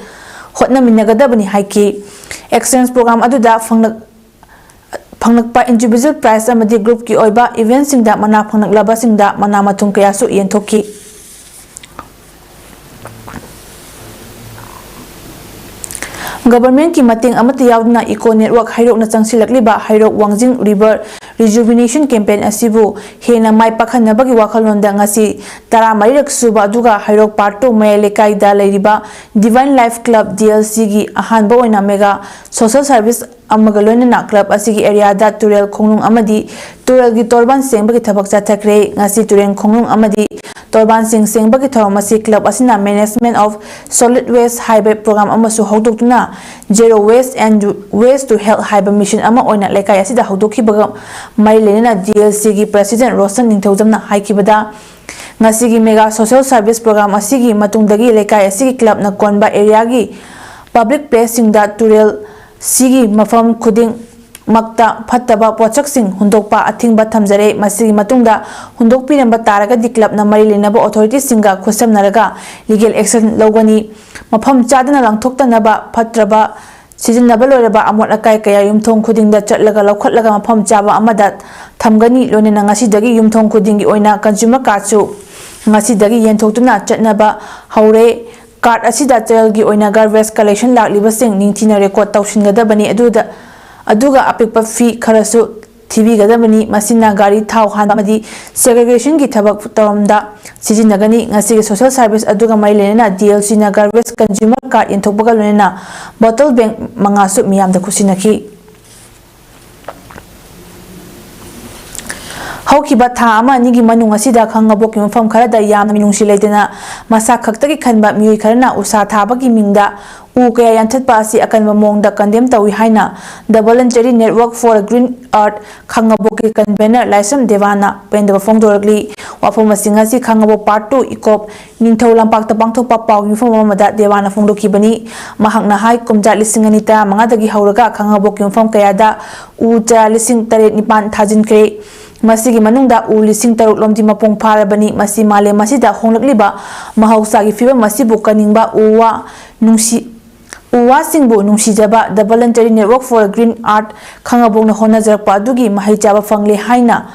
ꯍꯣꯠꯅꯃꯤꯟꯅꯒꯗꯕꯅꯤ ꯍꯥꯏꯈꯤ꯫ Exchange Program ꯑꯗꯨꯗ ꯐꯪꯂꯛ-, ꯐꯪꯂꯛꯄ individual prize ꯑꯃꯗꯤ groupꯀꯤ ꯑꯣꯏꯕ eventꯁꯤꯡꯗ ꯃꯅꯥ ꯐꯪꯂꯛꯂꯕꯁꯤꯡꯗ ꯃꯅꯥ ꯃꯊꯨꯝ ꯀꯌꯥꯁꯨ ꯌꯦꯟꯊꯣꯛꯈꯤ꯫ Governmentꯀꯤ ꯃꯇꯦꯡ ꯑꯃꯠꯇ ꯌꯥꯎꯗꯅ Eco Network ꯍꯩꯔꯣꯛꯅ ꯆꯪꯁꯤꯜꯂꯛꯂꯤꯕ ꯍꯩꯔꯣꯛ ꯋꯥꯡꯖꯤꯡ River Rejuvenation Campaign ꯑꯁꯤꯕꯨ ꯍꯦꯟꯅ ꯃꯥꯏ ꯄꯥꯛꯍꯟꯅꯕꯒꯤ ꯋꯥꯈꯜꯂꯣꯟꯗ ꯉꯁꯤ ꯇꯔꯥꯃꯔꯤꯔꯛ ꯁꯨꯕ ꯑꯗꯨꯒ ꯍꯩꯔꯣꯛ ꯄꯥꯔꯠ ꯇꯨ ꯃꯌꯥꯏ ꯂꯩꯀꯥꯏꯗ ꯂꯩꯔꯤꯕ Divine Life Club D L Cꯒꯤ ꯑꯍꯥꯟꯕ ꯑꯣꯏꯅ mega social service ꯑꯃꯒ ꯂꯣꯏꯅꯅ club ꯑꯁꯤꯒꯤ areaꯗ ꯇꯨꯔꯦꯜ ꯈꯣꯡꯅꯨꯡ ꯑꯃꯗꯤ ꯇꯨꯔꯦꯜꯒꯤ ꯇꯣꯔꯕꯥꯟ ꯁꯦꯡꯕꯒꯤ ꯊꯕꯛ ꯆꯠꯊꯈ꯭ꯔꯦ꯫ ꯉꯁꯤ ꯇꯨꯔꯦꯜ ꯈꯣꯡꯅꯨꯡ ꯑꯃꯗꯤ ꯇꯣꯔꯕꯥꯟꯁꯤꯡ ꯁꯦꯡꯕꯒꯤ ꯊꯧꯔꯝ ꯑꯁꯤ club ꯑꯁꯤꯅ Management of Solid Waste ꯍꯥꯏꯕ program ꯑꯃꯁꯨ ꯍꯧꯗꯣꯛꯇꯨꯅ Zero Waste and Waste to Health ꯍꯥꯏꯕ mission ꯑꯃ ꯑꯣꯏꯅ ꯂꯩꯀꯥꯏ ꯑꯁꯤꯗ ꯍꯧꯗꯣꯛꯈꯤꯕꯒ ꯃꯔꯤ ꯂꯩꯅꯅ D L Cꯒꯤ President ꯔꯣꯁꯟ ꯅꯤꯡꯊꯧꯖꯝꯅ ꯍꯥꯏꯈꯤꯕꯗ, ꯉꯁꯤꯒꯤ mega social service program ꯑꯁꯤꯒꯤ ꯃꯇꯨꯡꯗꯒꯤ ꯂꯩꯀꯥꯏ ꯑꯁꯤꯒꯤ clubꯅ ꯀꯣꯟꯕ areaꯒꯤ public placeꯁꯤꯡꯗ ꯇꯨꯔꯦꯜ ꯁꯤꯒꯤ ꯃꯐꯝ ꯈꯨꯗꯤꯡꯃꯛꯇ ꯐꯠꯇꯕ ꯄꯣꯠꯁꯛꯁꯤꯡ ꯍꯨꯟꯗꯣꯛꯄ ꯑꯊꯤꯡꯕ ꯊꯝꯖꯔꯦ꯫ ꯃꯁꯤꯒꯤ ꯃꯇꯨꯡꯗ ꯍꯨꯟꯗꯣꯛꯄꯤꯔꯝꯕ ꯇꯥꯔꯒꯗꯤ clubꯅ ꯃꯔꯤ ꯂꯩꯅꯕ authorityꯁꯤꯡꯒ ꯈꯨꯠꯁꯝꯅꯔꯒ legal action ꯂꯧꯒꯅꯤ꯫ ꯃꯐꯝ ꯆꯥꯗꯅ ꯂꯪꯊꯣꯛꯇꯅꯕ ꯐꯠꯇ꯭ꯔꯕ ꯁꯤꯖꯤꯟꯅꯕ ꯂꯣꯏꯔꯕ ꯑꯃꯣꯠ ꯑꯀꯥꯏ ꯀꯌꯥ ꯌꯨꯝꯊꯣꯡ ꯈꯨꯗꯤꯡꯗ ꯆꯠꯂꯒ ꯂꯧꯈꯠꯂꯒ ꯃꯐꯝ ꯆꯥꯕ ꯑꯃꯗ ꯊꯝꯒꯅꯤ꯫ ꯂꯣꯏꯅꯅ ꯉꯁꯤꯗꯒꯤ ꯌꯨꯝꯊꯣꯡ ꯈꯨꯗꯤꯡꯒꯤ ꯑꯣꯏꯅ consumer cardꯁꯨ ꯉꯁꯤꯗꯒꯤ ꯌꯦꯟꯊꯣꯛꯇꯨꯅ ꯆꯠꯅꯕ ꯍꯧꯔꯦ꯫ Card ꯑꯁꯤꯗ ꯆꯌꯣꯜꯒꯤ ꯑꯣꯏꯅ garbage collection ꯂꯥꯛꯂꯤꯕꯁꯤꯡ ꯅꯤꯡꯊꯤꯅ record ꯇꯧꯁꯤꯟꯒꯗꯕꯅꯤ꯫ ꯑꯗꯨꯗ, ꯑꯗꯨꯒ ꯑꯄꯤꯛꯄ fee ꯈꯔꯁꯨ ꯊꯤꯕꯤꯒꯗꯕꯅꯤ꯫ ꯃꯁꯤꯅ ꯒꯥꯔꯤ ꯊꯥꯎ ꯍꯥꯟꯕ ꯑꯃꯗꯤ segregationꯒꯤ ꯊꯕꯛ ꯇꯧꯔꯝꯗ ꯁꯤꯖꯤꯟꯅꯒꯅꯤ꯫ ꯉꯁꯤꯒꯤ social service ꯑꯗꯨꯒ ꯃꯔꯤ ꯂꯩꯅꯅ DLCꯅ garbage consumer card ꯌꯦꯟꯊꯣꯛꯄꯒ ꯂꯣꯏꯅꯅ bottle bank ꯃꯉꯥꯁꯨ ꯃꯤꯌꯥꯝꯗ ꯈꯨꯠꯁꯤꯟꯅꯈꯤ꯫ ꯍꯧꯈꯤꯕ ꯊꯥ ꯑꯃ ꯑꯅꯤꯒꯤ ꯃꯅꯨꯡ ꯑꯁꯤꯗ ꯈꯥꯉꯕꯣꯛꯀꯤ ꯃꯐꯝ ꯈꯔꯗ ꯌꯥꯝꯅ ꯃꯤꯅꯨꯡꯁꯤ ꯂꯩꯇꯅ ꯃꯁꯥ ꯈꯛꯇꯒꯤ ꯈꯟꯕ ꯃꯤꯑꯣꯏ ꯈꯔꯅ ꯎꯁꯥ ꯊꯥꯕꯒꯤ ꯃꯤꯡꯗ ꯎ ꯀꯌꯥ ꯌꯥꯟꯊꯠꯄ ꯑꯁꯤ ꯑꯀꯟꯕ ꯃꯑꯣꯡꯗ condemn ꯇꯧꯏ ꯍꯥꯏꯅ The Voluntary Network for Green Earth ꯈꯥꯉꯕꯣꯛꯀꯤ convener ꯂꯥꯏꯁ꯭ꯔꯝ ꯗꯦꯋꯥꯅ ꯄꯦꯟꯗꯕ ꯐꯣꯡꯗꯣꯔꯛꯂꯤ꯫ ꯋꯥꯐꯝꯁꯤꯡ ꯑꯁꯤ ꯈꯥꯉꯕꯣꯛ Part Two ꯏꯀꯣꯞ ꯅꯤꯡꯊꯧ ꯂꯝꯄꯥꯛꯇ ꯄꯥꯡꯊꯣꯛꯄ ꯄꯥꯎ ꯃꯤꯐꯝ ꯑꯃꯗ ꯗꯦꯋꯥꯅ ꯐꯣꯡꯗꯣꯛꯈꯤꯕꯅꯤ꯫ ꯃꯍꯥꯛꯅ ꯍꯥꯏ, ꯀꯨꯝꯖꯥ ꯂꯤꯁꯤꯡ ꯑꯅꯤ ꯇꯔꯥꯃꯉꯥꯗꯒꯤ ꯍꯧꯔꯒ ꯈꯥꯉꯕꯣꯛꯀꯤ ꯃꯐꯝ ꯀꯌꯥꯗ ꯎ ꯆꯥꯔꯥ ꯂꯤꯁꯤꯡ ꯇꯔꯦꯠ ꯅꯤꯄꯥꯟ ꯊꯥꯖꯤꯟꯈ꯭ꯔꯦ꯫ ꯃꯁꯤꯒꯤ ꯃꯅꯨꯡꯗ ꯎ ꯂꯤꯁꯤꯡ ꯇꯔꯨꯛ ꯂꯣꯝꯗꯤ ꯃꯄꯨꯡ ꯐꯥꯔꯕꯅꯤ꯫ ꯃꯁꯤ ꯃꯥꯂꯦꯝ ꯑꯁꯤꯗ ꯍꯣꯡꯂꯛꯂꯤꯕ ꯃꯍꯧꯁꯥꯒꯤ ꯐꯤꯕꯝ ꯑꯁꯤꯕꯨ ꯀꯟꯅꯤꯡꯕ ꯎ ꯋꯥ ꯅꯨꯡꯁꯤ-, ꯎ ꯋꯥꯁꯤꯡꯕꯨ ꯅꯨꯡꯁꯤꯖꯕ The Voluntary Network for Green Earth ꯈꯥꯉꯕꯣꯛꯅ ꯍꯣꯠꯅꯖꯔꯛꯄ ꯑꯗꯨꯒꯤ ꯃꯍꯩ ꯆꯥꯕ ꯐꯪꯂꯦ ꯍꯥꯏꯅ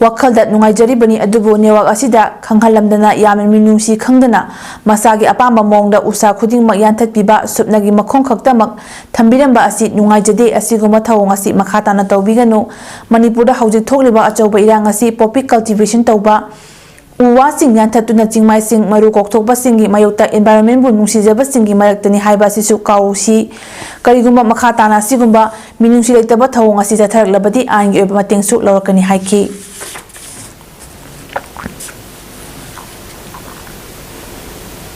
ꯋꯥꯈꯜꯗ ꯅꯨꯡꯉꯥꯏꯖꯔꯤꯕꯅꯤ꯫ ꯑꯗꯨꯕꯨ network ꯑꯁꯤꯗ ꯈꯪꯍꯜꯂꯝꯗꯅ ꯌꯥꯝꯅ ꯃꯤꯅꯨꯡꯁꯤ ꯈꯪꯗꯅ ꯃꯁꯥꯒꯤ ꯑꯄꯥꯝꯕ ꯃꯑꯣꯡꯗ ꯎꯁꯥ ꯈꯨꯗꯤꯡꯃꯛ ꯌꯥꯟꯊꯠꯄꯤꯕ, ꯁꯨꯞꯅꯒꯤ ꯃꯈꯣꯡ ꯈꯛꯇꯃꯛ ꯊꯝꯕꯤꯔꯝꯕ ꯑꯁꯤ ꯅꯨꯡꯉꯥꯏꯖꯗꯦ꯫ ꯑꯁꯤꯒꯨꯝꯕ ꯊꯧꯑꯣꯡ ꯑꯁꯤ ꯃꯈꯥ ꯇꯥꯅ ꯇꯧꯕꯤꯒꯅꯨ꯫ ꯃꯅꯤꯄꯨꯔꯗ ꯍꯧꯖꯤꯛ ꯊꯣꯛꯂꯤꯕ ꯑꯆꯧꯕ ꯏꯔꯥꯡ ꯑꯁꯤ poppy cultivation ꯇꯧꯕ, ꯎ ꯋꯥꯁꯤꯡ ꯌꯥꯟꯊꯠꯇꯨꯅ ꯆꯤꯡꯃꯥꯏꯁꯤꯡ ꯃꯔꯨ ꯀꯣꯛꯊꯣꯛꯄꯁꯤꯡꯒꯤ ꯃꯥꯌꯣꯛꯇ environmentꯕꯨ ꯅꯨꯡꯁꯤꯖꯕꯁꯤꯡꯒꯤ ꯃꯔꯛꯇꯅꯤ ꯍꯥꯏꯕ ꯑꯁꯤꯁꯨ ꯀꯥꯎꯁꯤ꯫ ꯀꯔꯤꯒꯨꯝꯕ ꯃꯈꯥ ꯇꯥꯅ ꯑꯁꯤꯒꯨꯝꯕ ꯃꯤꯅꯨꯡꯁꯤ ꯂꯩꯇꯕ ꯊꯧꯑꯣꯡ ꯑꯁꯤ ꯆꯠꯊꯔꯛꯂꯕꯗꯤ ꯑꯥꯏꯟꯒꯤ ꯑꯣꯏꯕ ꯃꯇꯦꯡꯁꯨ ꯂꯧꯔꯛꯀꯅꯤ ꯍꯥꯏꯈꯤ꯫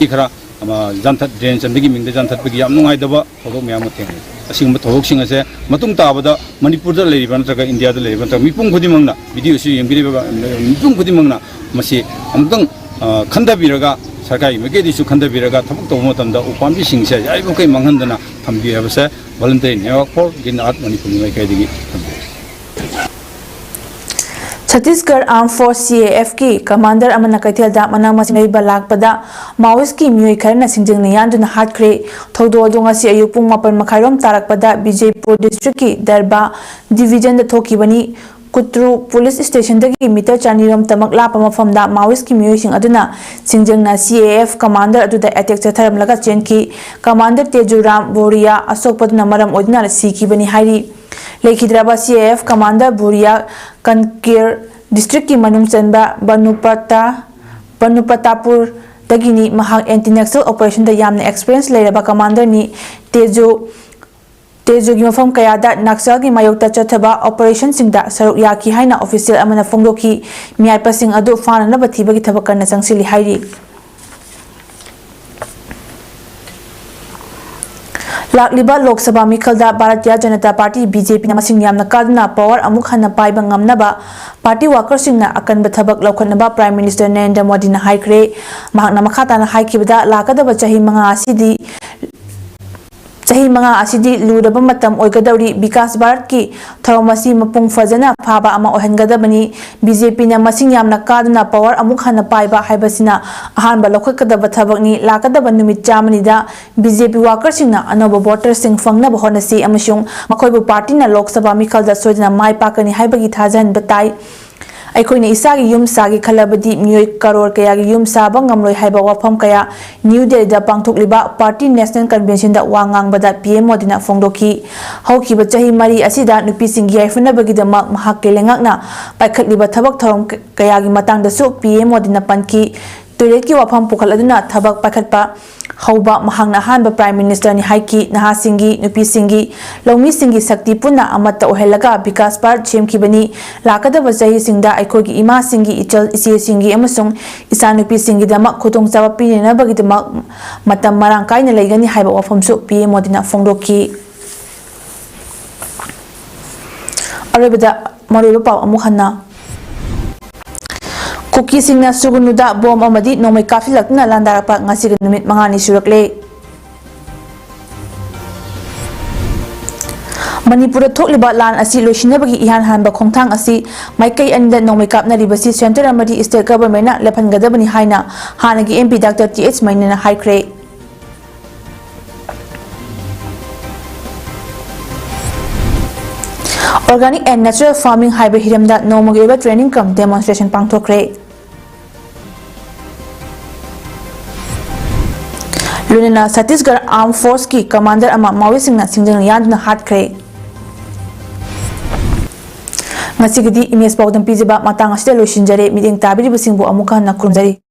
ꯈꯔ, ꯑꯃ, ꯌꯥꯟꯊꯠ, drain ꯆꯟꯕꯒꯤ ꯃꯤꯡꯗ ꯌꯥꯟꯊꯠꯄꯒꯤ ꯌꯥꯝ ꯅꯨꯡꯉꯥꯏꯇꯕ ꯊꯧꯗꯣꯛ ꯃꯌꯥꯝ ꯑꯃ ꯊꯦꯡꯅꯩ꯫ ꯑꯁꯤꯒꯨꯝꯕ ꯊꯧꯗꯣꯛꯁꯤꯡ ꯑꯁꯦ ꯃꯇꯨꯡ ꯇꯥꯕꯗ ꯃꯅꯤꯄꯨꯔꯗ ꯂꯩꯔꯤꯕ ꯅꯠꯇ꯭ꯔꯒ ꯏꯟꯗꯤꯌꯥꯗ ꯂꯩꯔꯤꯕ ꯅꯠꯇ꯭ꯔꯒ ꯃꯤꯄꯨꯝ ꯈꯨꯗꯤꯡꯃꯛꯅ, video ꯑꯁꯤ ꯌꯦꯡꯕꯤꯔꯤꯕ ꯃꯤꯄꯨꯝ ꯈꯨꯗꯤꯡꯃꯛꯅ ꯃꯁꯤ ꯑꯃꯨꯛꯇꯪ, ꯑ, ꯈꯟꯊꯕꯤꯔꯒ, ꯁꯔꯀꯥꯔꯒꯤ ꯃꯥꯏꯀꯩꯗꯒꯤꯁꯨ ꯈꯟꯊꯕꯤꯔꯒ ꯊꯕꯛ ꯇꯧꯕ ꯃꯇꯝꯗ ꯎꯄꯥꯝꯕꯤꯁꯤꯡꯁꯦ ꯌꯥꯔꯤꯕꯃꯈꯩ ꯃꯥꯡꯍꯟꯗꯅ ꯊꯝꯕꯤꯌꯨ ꯍꯥꯏꯕꯁꯦ Voluntary Network for Green Earth ꯃꯅꯤꯄꯨꯔꯒꯤ ꯃꯥꯏꯀꯩꯗꯒꯤ ꯊꯝꯖꯔꯤ꯫ ꯆꯇꯤꯁꯒꯔ ꯑꯥꯔꯝ ꯐꯣꯔꯁ, ꯁꯤ ꯑꯦ ꯑꯦꯐꯀꯤ ꯀꯃꯥꯟꯗꯔ ꯑꯃꯅ ꯀꯩꯊꯦꯜꯗ ꯃꯅꯥ ꯃꯁꯤꯡ ꯂꯩꯕ ꯂꯥꯛꯄꯗ ꯃꯥꯑꯣꯏꯁꯀꯤ ꯃꯤꯑꯣꯏ ꯈꯔꯅ ꯁꯤꯡꯖꯪꯅ ꯌꯥꯟꯗꯨꯅ ꯍꯥꯠꯈ꯭ꯔꯦ꯫ ꯊꯧꯗꯣꯛ ꯑꯗꯨ ꯉꯁꯤ ꯑꯌꯨꯛ ꯄꯨꯡ ꯃꯥꯄꯟ ꯃꯈꯥꯏꯔꯣꯝ ꯇꯥꯔꯛꯄꯗ ꯕꯤꯖꯦꯄꯨꯔ ꯗꯤꯁꯇ꯭ꯔꯤꯛꯀꯤ ꯗꯔꯕꯥ ꯗꯤꯚꯤꯖꯟꯗ ꯊꯣꯛꯈꯤꯕꯅꯤ꯫ ꯀꯨꯇ꯭ꯔꯨ ꯄꯨꯂꯤꯁ ꯁ꯭ꯇꯦꯁꯟꯗꯒꯤ ꯃꯤꯇꯔ ꯆꯅꯤꯔꯣꯝ ꯇꯃꯛ ꯂꯥꯞꯄ ꯃꯐꯝꯗ ꯃꯥꯑꯣꯏꯁꯀꯤ ꯃꯤꯑꯣꯏꯁꯤꯡ ꯑꯗꯨꯅ ꯁꯤꯡꯖꯪꯅ ꯁꯤ ꯑꯦ ꯑꯦꯐ ꯀꯃꯥꯟꯗꯔ ꯑꯗꯨꯗ ꯑꯦꯇꯦꯛ ꯆꯠꯊꯔꯝꯂꯒ ꯆꯦꯟꯈꯤ꯫ ꯀꯃꯥꯟꯗꯔ ꯇꯦꯖꯨꯔꯥꯝ ꯕꯣꯔꯤꯌꯥ ꯑꯁꯣꯛꯄꯗꯨꯅ ꯃꯔꯝ ꯑꯣꯏꯗꯨꯅ ꯁꯤꯈꯤꯕꯅꯤ ꯍꯥꯏꯔꯤ꯫ ꯂꯩꯈꯤꯗ꯭ꯔꯕ ꯁꯤ ꯑꯦ ꯑꯦꯐ ꯀꯃꯥꯟꯗꯔ ꯕꯣꯔꯤꯌꯥ ꯀꯟꯀꯤꯔ ꯗꯤꯁꯇ꯭ꯔꯤꯛꯀꯤ ꯃꯅꯨꯡ ꯆꯟꯕ ꯕꯅꯨꯄꯇꯥ, ꯕꯅꯨꯄꯇꯥꯄꯨꯔꯗꯒꯤꯅꯤ꯫ ꯃꯍꯥꯛ ꯑꯦꯟꯇꯤ ꯅꯛꯁꯦꯜ ꯑꯣꯄꯔꯦꯁꯟꯗ ꯌꯥꯝꯅ ꯑꯦꯛꯁꯄꯤꯔꯤꯌꯦꯟꯁ ꯂꯩꯔꯕ ꯀꯃꯥꯟꯗꯔꯅꯤ꯫ ꯇꯦꯖꯨ, ꯇꯦꯖꯨꯒꯤ ꯃꯐꯝ ꯀꯌꯥꯗ ꯅꯛꯁꯦꯜꯒꯤ ꯃꯥꯌꯣꯛꯇ ꯆꯠꯊꯕ ꯑꯣꯄꯔꯦꯁꯟꯁꯤꯡꯗ ꯁꯔꯨꯛ ꯌꯥꯈꯤ ꯍꯥꯏꯅ ꯑꯣꯐꯤꯁꯤꯌꯦꯜ ꯑꯃꯅ ꯐꯣꯡꯗꯣꯛꯈꯤ꯫ ꯃꯤꯍꯥꯠꯄꯁꯤꯡ ꯑꯗꯨ ꯐꯥꯅꯅꯕ ꯊꯤꯕꯒꯤ ꯊꯕꯛ ꯀꯟꯅ ꯆꯪꯁꯤꯜꯂꯤ ꯍꯥꯏꯔꯤ꯫ ꯂꯥꯛꯂꯤꯕ Lok Sabha ꯃꯤꯈꯜꯗ Bharatiya Janata party, B J ꯄꯤꯅ ꯃꯁꯤꯡ ꯌꯥꯝꯅ ꯀꯥꯗꯨꯅ ꯄꯥꯋꯔ ꯑꯃꯨꯛ ꯍꯟꯅ ꯄꯥꯏꯕ ꯉꯝꯅꯕ ꯄꯥꯔꯇꯤ ꯋꯥꯀꯔꯁꯤꯡꯅ ꯑꯀꯟꯕ ꯊꯕꯛ ꯂꯧꯈꯠꯅꯕ ꯄ꯭ꯔꯥꯏꯝ ꯃꯤꯅꯤꯁꯇꯔ ꯅꯔꯦꯟꯗ꯭ꯔ ꯃꯣꯗꯤꯅ ꯍꯥꯏꯈ꯭ꯔꯦ꯫ ꯃꯍꯥꯛꯅ ꯃꯈꯥ ꯇꯥꯅ ꯍꯥꯏꯈꯤꯕꯗ, ꯂꯥꯛꯀꯗꯕ ꯆꯍꯤ ꯃꯉꯥ ꯑꯁꯤꯗꯤ ꯆꯍꯤ ꯃꯉꯥ ꯑꯁꯤꯗꯤ ꯂꯨꯔꯕ ꯃꯇꯝ ꯑꯣꯏꯒꯗꯧꯔꯤ꯫ ꯕꯤꯀꯥꯁ ꯚꯥꯔꯠꯀꯤ ꯊꯧꯔꯝ ꯑꯁꯤ ꯃꯄꯨꯡ ꯐꯖꯅ ꯐꯥꯕ ꯑꯃ ꯑꯣꯏꯍꯟꯒꯗꯕꯅꯤ꯫ ꯕꯤ ꯖꯦ ꯄꯤꯅ ꯃꯁꯤꯡ ꯌꯥꯝꯅ ꯀꯥꯗꯨꯅ ꯄꯥꯋꯔ ꯑꯃꯨꯛ ꯍꯟꯅ ꯄꯥꯏꯕ ꯍꯥꯏꯕꯁꯤꯅ ꯑꯍꯥꯟꯕ ꯂꯧꯈꯠꯀꯗꯕ ꯊꯕꯛꯅꯤ꯫ ꯂꯥꯛꯀꯗꯕ ꯅꯨꯃꯤꯠ ꯆꯥꯝꯃꯅꯤꯗ ꯕꯤ ꯖꯦ ꯄꯤ ꯋꯥꯀꯔꯁꯤꯡꯅ ꯑꯅꯧꯕ ꯚꯣꯇꯔꯁꯤꯡ ꯐꯪꯅꯕ ꯍꯣꯠꯅꯁꯤ ꯑꯃꯁꯨꯡ ꯃꯈꯣꯏꯕꯨ ꯄꯥꯔꯇꯤꯅ ꯂꯣꯛ ꯁꯚꯥ ꯃꯤꯈꯜꯗ ꯁꯣꯏꯗꯅ ꯃꯥꯏ ꯄꯥꯛꯀꯅꯤ ꯍꯥꯏꯕꯒꯤ ꯊꯥꯖꯍꯟꯕ ꯇꯥꯏ꯫ ꯑꯩꯈꯣꯏꯅ ꯏꯁꯥꯒꯤ ꯌꯨꯝ ꯁꯥꯒꯦ ꯈꯜꯂꯕꯗꯤ ꯃꯤꯑꯣꯏ ꯀꯔꯣꯔ ꯀꯌꯥꯒꯤ ꯌꯨꯝ ꯁꯥꯕ ꯉꯝꯂꯣꯏ ꯍꯥꯏꯕ ꯋꯥꯐꯝ ꯀꯌꯥ ꯅ꯭ꯌꯨ ꯗꯦꯜꯂꯤꯗ ꯄꯥꯡꯊꯣꯛꯂꯤꯕ ꯄꯥꯔꯇꯤ ꯅꯦꯁꯅꯦꯜ ꯀꯟꯚꯦꯟꯁꯟꯗ ꯋꯥ ꯉꯥꯡꯕꯗ ꯄꯤ ꯑꯦꯝ ꯃꯣꯗꯤꯅ ꯐꯣꯡꯗꯣꯛꯈꯤ꯫ ꯍꯧꯈꯤꯕ ꯆꯍꯤ ꯃꯔꯤ ꯑꯁꯤꯗ ꯅꯨꯄꯤꯁꯤꯡꯒꯤ ꯌꯥꯏꯐꯅꯕꯒꯤꯗꯃꯛ ꯃꯍꯥꯛꯀꯤ ꯂꯩꯉꯥꯛꯅ ꯄꯥꯏꯈꯠꯂꯤꯕ ꯊꯕꯛ ꯊꯧꯔꯝ ꯀꯌꯥꯒꯤ ꯃꯇꯥꯡꯗꯁꯨ ꯄꯤ ꯑꯦꯝ ꯃꯣꯗꯤꯅ ꯄꯟꯈꯤ꯫ ꯇꯣꯏꯂꯦꯠꯀꯤ ꯋꯥꯐꯝ ꯄꯨꯈꯠꯂꯗꯨꯅ ꯊꯕꯛ ꯄꯥꯏꯈꯠꯄ ꯍꯧꯕ ꯃꯍꯥꯛꯅ ꯑꯍꯥꯟꯕ ꯄ꯭ꯔꯥꯏꯝ ꯃꯤꯅꯤꯁꯇꯔꯅꯤ ꯍꯥꯏꯈꯤ꯫ ꯅꯍꯥꯁꯤꯡꯒꯤ, ꯅꯨꯄꯤꯁꯤꯡꯒꯤ, ꯂꯧꯃꯤꯁꯤꯡꯒꯤ ꯁꯛꯇꯤ ꯄꯨꯟꯅ ꯑꯃꯠꯇ ꯑꯣꯏꯍꯜꯂꯒ ꯕꯤꯀꯥꯁ ꯚꯥꯔꯠ ꯁꯦꯝꯈꯤꯕꯅꯤ꯫ ꯂꯥꯛꯀꯗꯕ ꯆꯍꯤꯁꯤꯡꯗ ꯑꯩꯈꯣꯏꯒꯤ ꯏꯃꯥꯁꯤꯡꯒꯤ, ꯏꯆꯜ ꯏꯆꯦꯁꯤꯡꯒꯤ ꯑꯃꯁꯨꯡ ꯏꯆꯥꯅꯨꯄꯤꯁꯤꯡꯒꯤꯗꯃꯛ ꯈꯨꯗꯣꯡꯆꯥꯕ ꯄꯤꯅꯅꯕꯒꯤꯗꯃꯛ ꯃꯇꯝ ꯃꯔꯥꯡ ꯀꯥꯏꯅ ꯂꯩꯒꯅꯤ ꯍꯥꯏꯕ ꯋꯥꯐꯝꯁꯨ ꯄꯤ ꯑꯦꯝ ꯃꯣꯗꯤꯅ ꯐꯣꯡꯗꯣꯛꯈꯤ꯫ ꯑꯔꯣꯏꯕꯗ ꯃꯔꯨꯑꯣꯏꯕ ꯄꯥꯎ ꯑꯃꯨꯛ ꯍꯟꯅ꯫ ꯀꯨꯀꯤꯁꯤꯡꯅ ꯁꯨꯒꯨꯅꯨꯗ ꯕꯣꯝ ꯑꯃꯗꯤ ꯅꯣꯡꯃꯩ ꯀꯥꯞꯁꯤꯜꯂꯛꯇꯨꯅ ꯂꯥꯟꯗꯥꯔꯛꯄ ꯉꯁꯤꯒꯤ ꯅꯨꯃꯤꯠ ꯃꯉꯥꯅꯤ ꯁꯨꯔꯛꯂꯦ꯫ ꯃꯅꯤꯄꯨꯔꯗ ꯊꯣꯛꯂꯤꯕ ꯂꯥꯟ ꯑꯁꯤ ꯂꯣꯏꯁꯤꯟꯅꯕꯒꯤ ꯏꯍꯥꯟ ꯍꯥꯟꯕ ꯈꯣꯡꯊꯥꯡ ꯑꯁꯤ ꯃꯥꯏꯀꯩ ꯑꯅꯤꯗ ꯅꯣꯡꯃꯩ ꯀꯥꯞꯅꯔꯤꯕꯁꯤ centre ꯑꯃꯗꯤ state governmentꯅ ꯂꯦꯞꯍꯟꯒꯗꯕꯅꯤ ꯍꯥꯏꯅ ꯍꯥꯟꯅꯒꯤ MP Doctor Th ꯃꯩꯅꯦꯅ ꯍꯥꯏꯈ꯭ꯔꯦ꯫ Organic and natural farming ꯍꯥꯏꯕ ꯍꯤꯔꯝꯗ ꯅꯣꯡꯃꯒꯤ ꯑꯣꯏꯕ training cum demonstration ꯄꯥꯡꯊꯣꯛꯈ꯭ꯔꯦ꯫ ꯂꯣꯏꯅꯅ ꯁꯠꯇꯤꯁꯒꯔ Armed Forceꯀꯤ commander ꯑꯃ ꯃꯥꯑꯣꯏꯁꯤꯡꯅ ꯁꯤꯡꯖꯪꯅ ꯌꯥꯟꯗꯨꯅ ꯍꯥꯠꯈ꯭ꯔꯦ꯫ ꯉꯁꯤꯒꯤꯗꯤ ꯏꯃꯦꯖ ꯄꯥꯎꯗꯝ ꯄꯤꯖꯕ ꯃꯇꯥꯡ ꯑꯁꯤꯗ ꯂꯣꯏꯁꯤꯟꯖꯔꯦ꯫ ꯃꯤꯠꯌꯦꯡ ꯇꯥꯕꯤꯔꯤꯕꯁꯤꯡꯕꯨ ꯑꯃꯨꯛ ꯍꯟꯅ ꯈꯨꯔꯨꯝꯖꯔꯤ꯫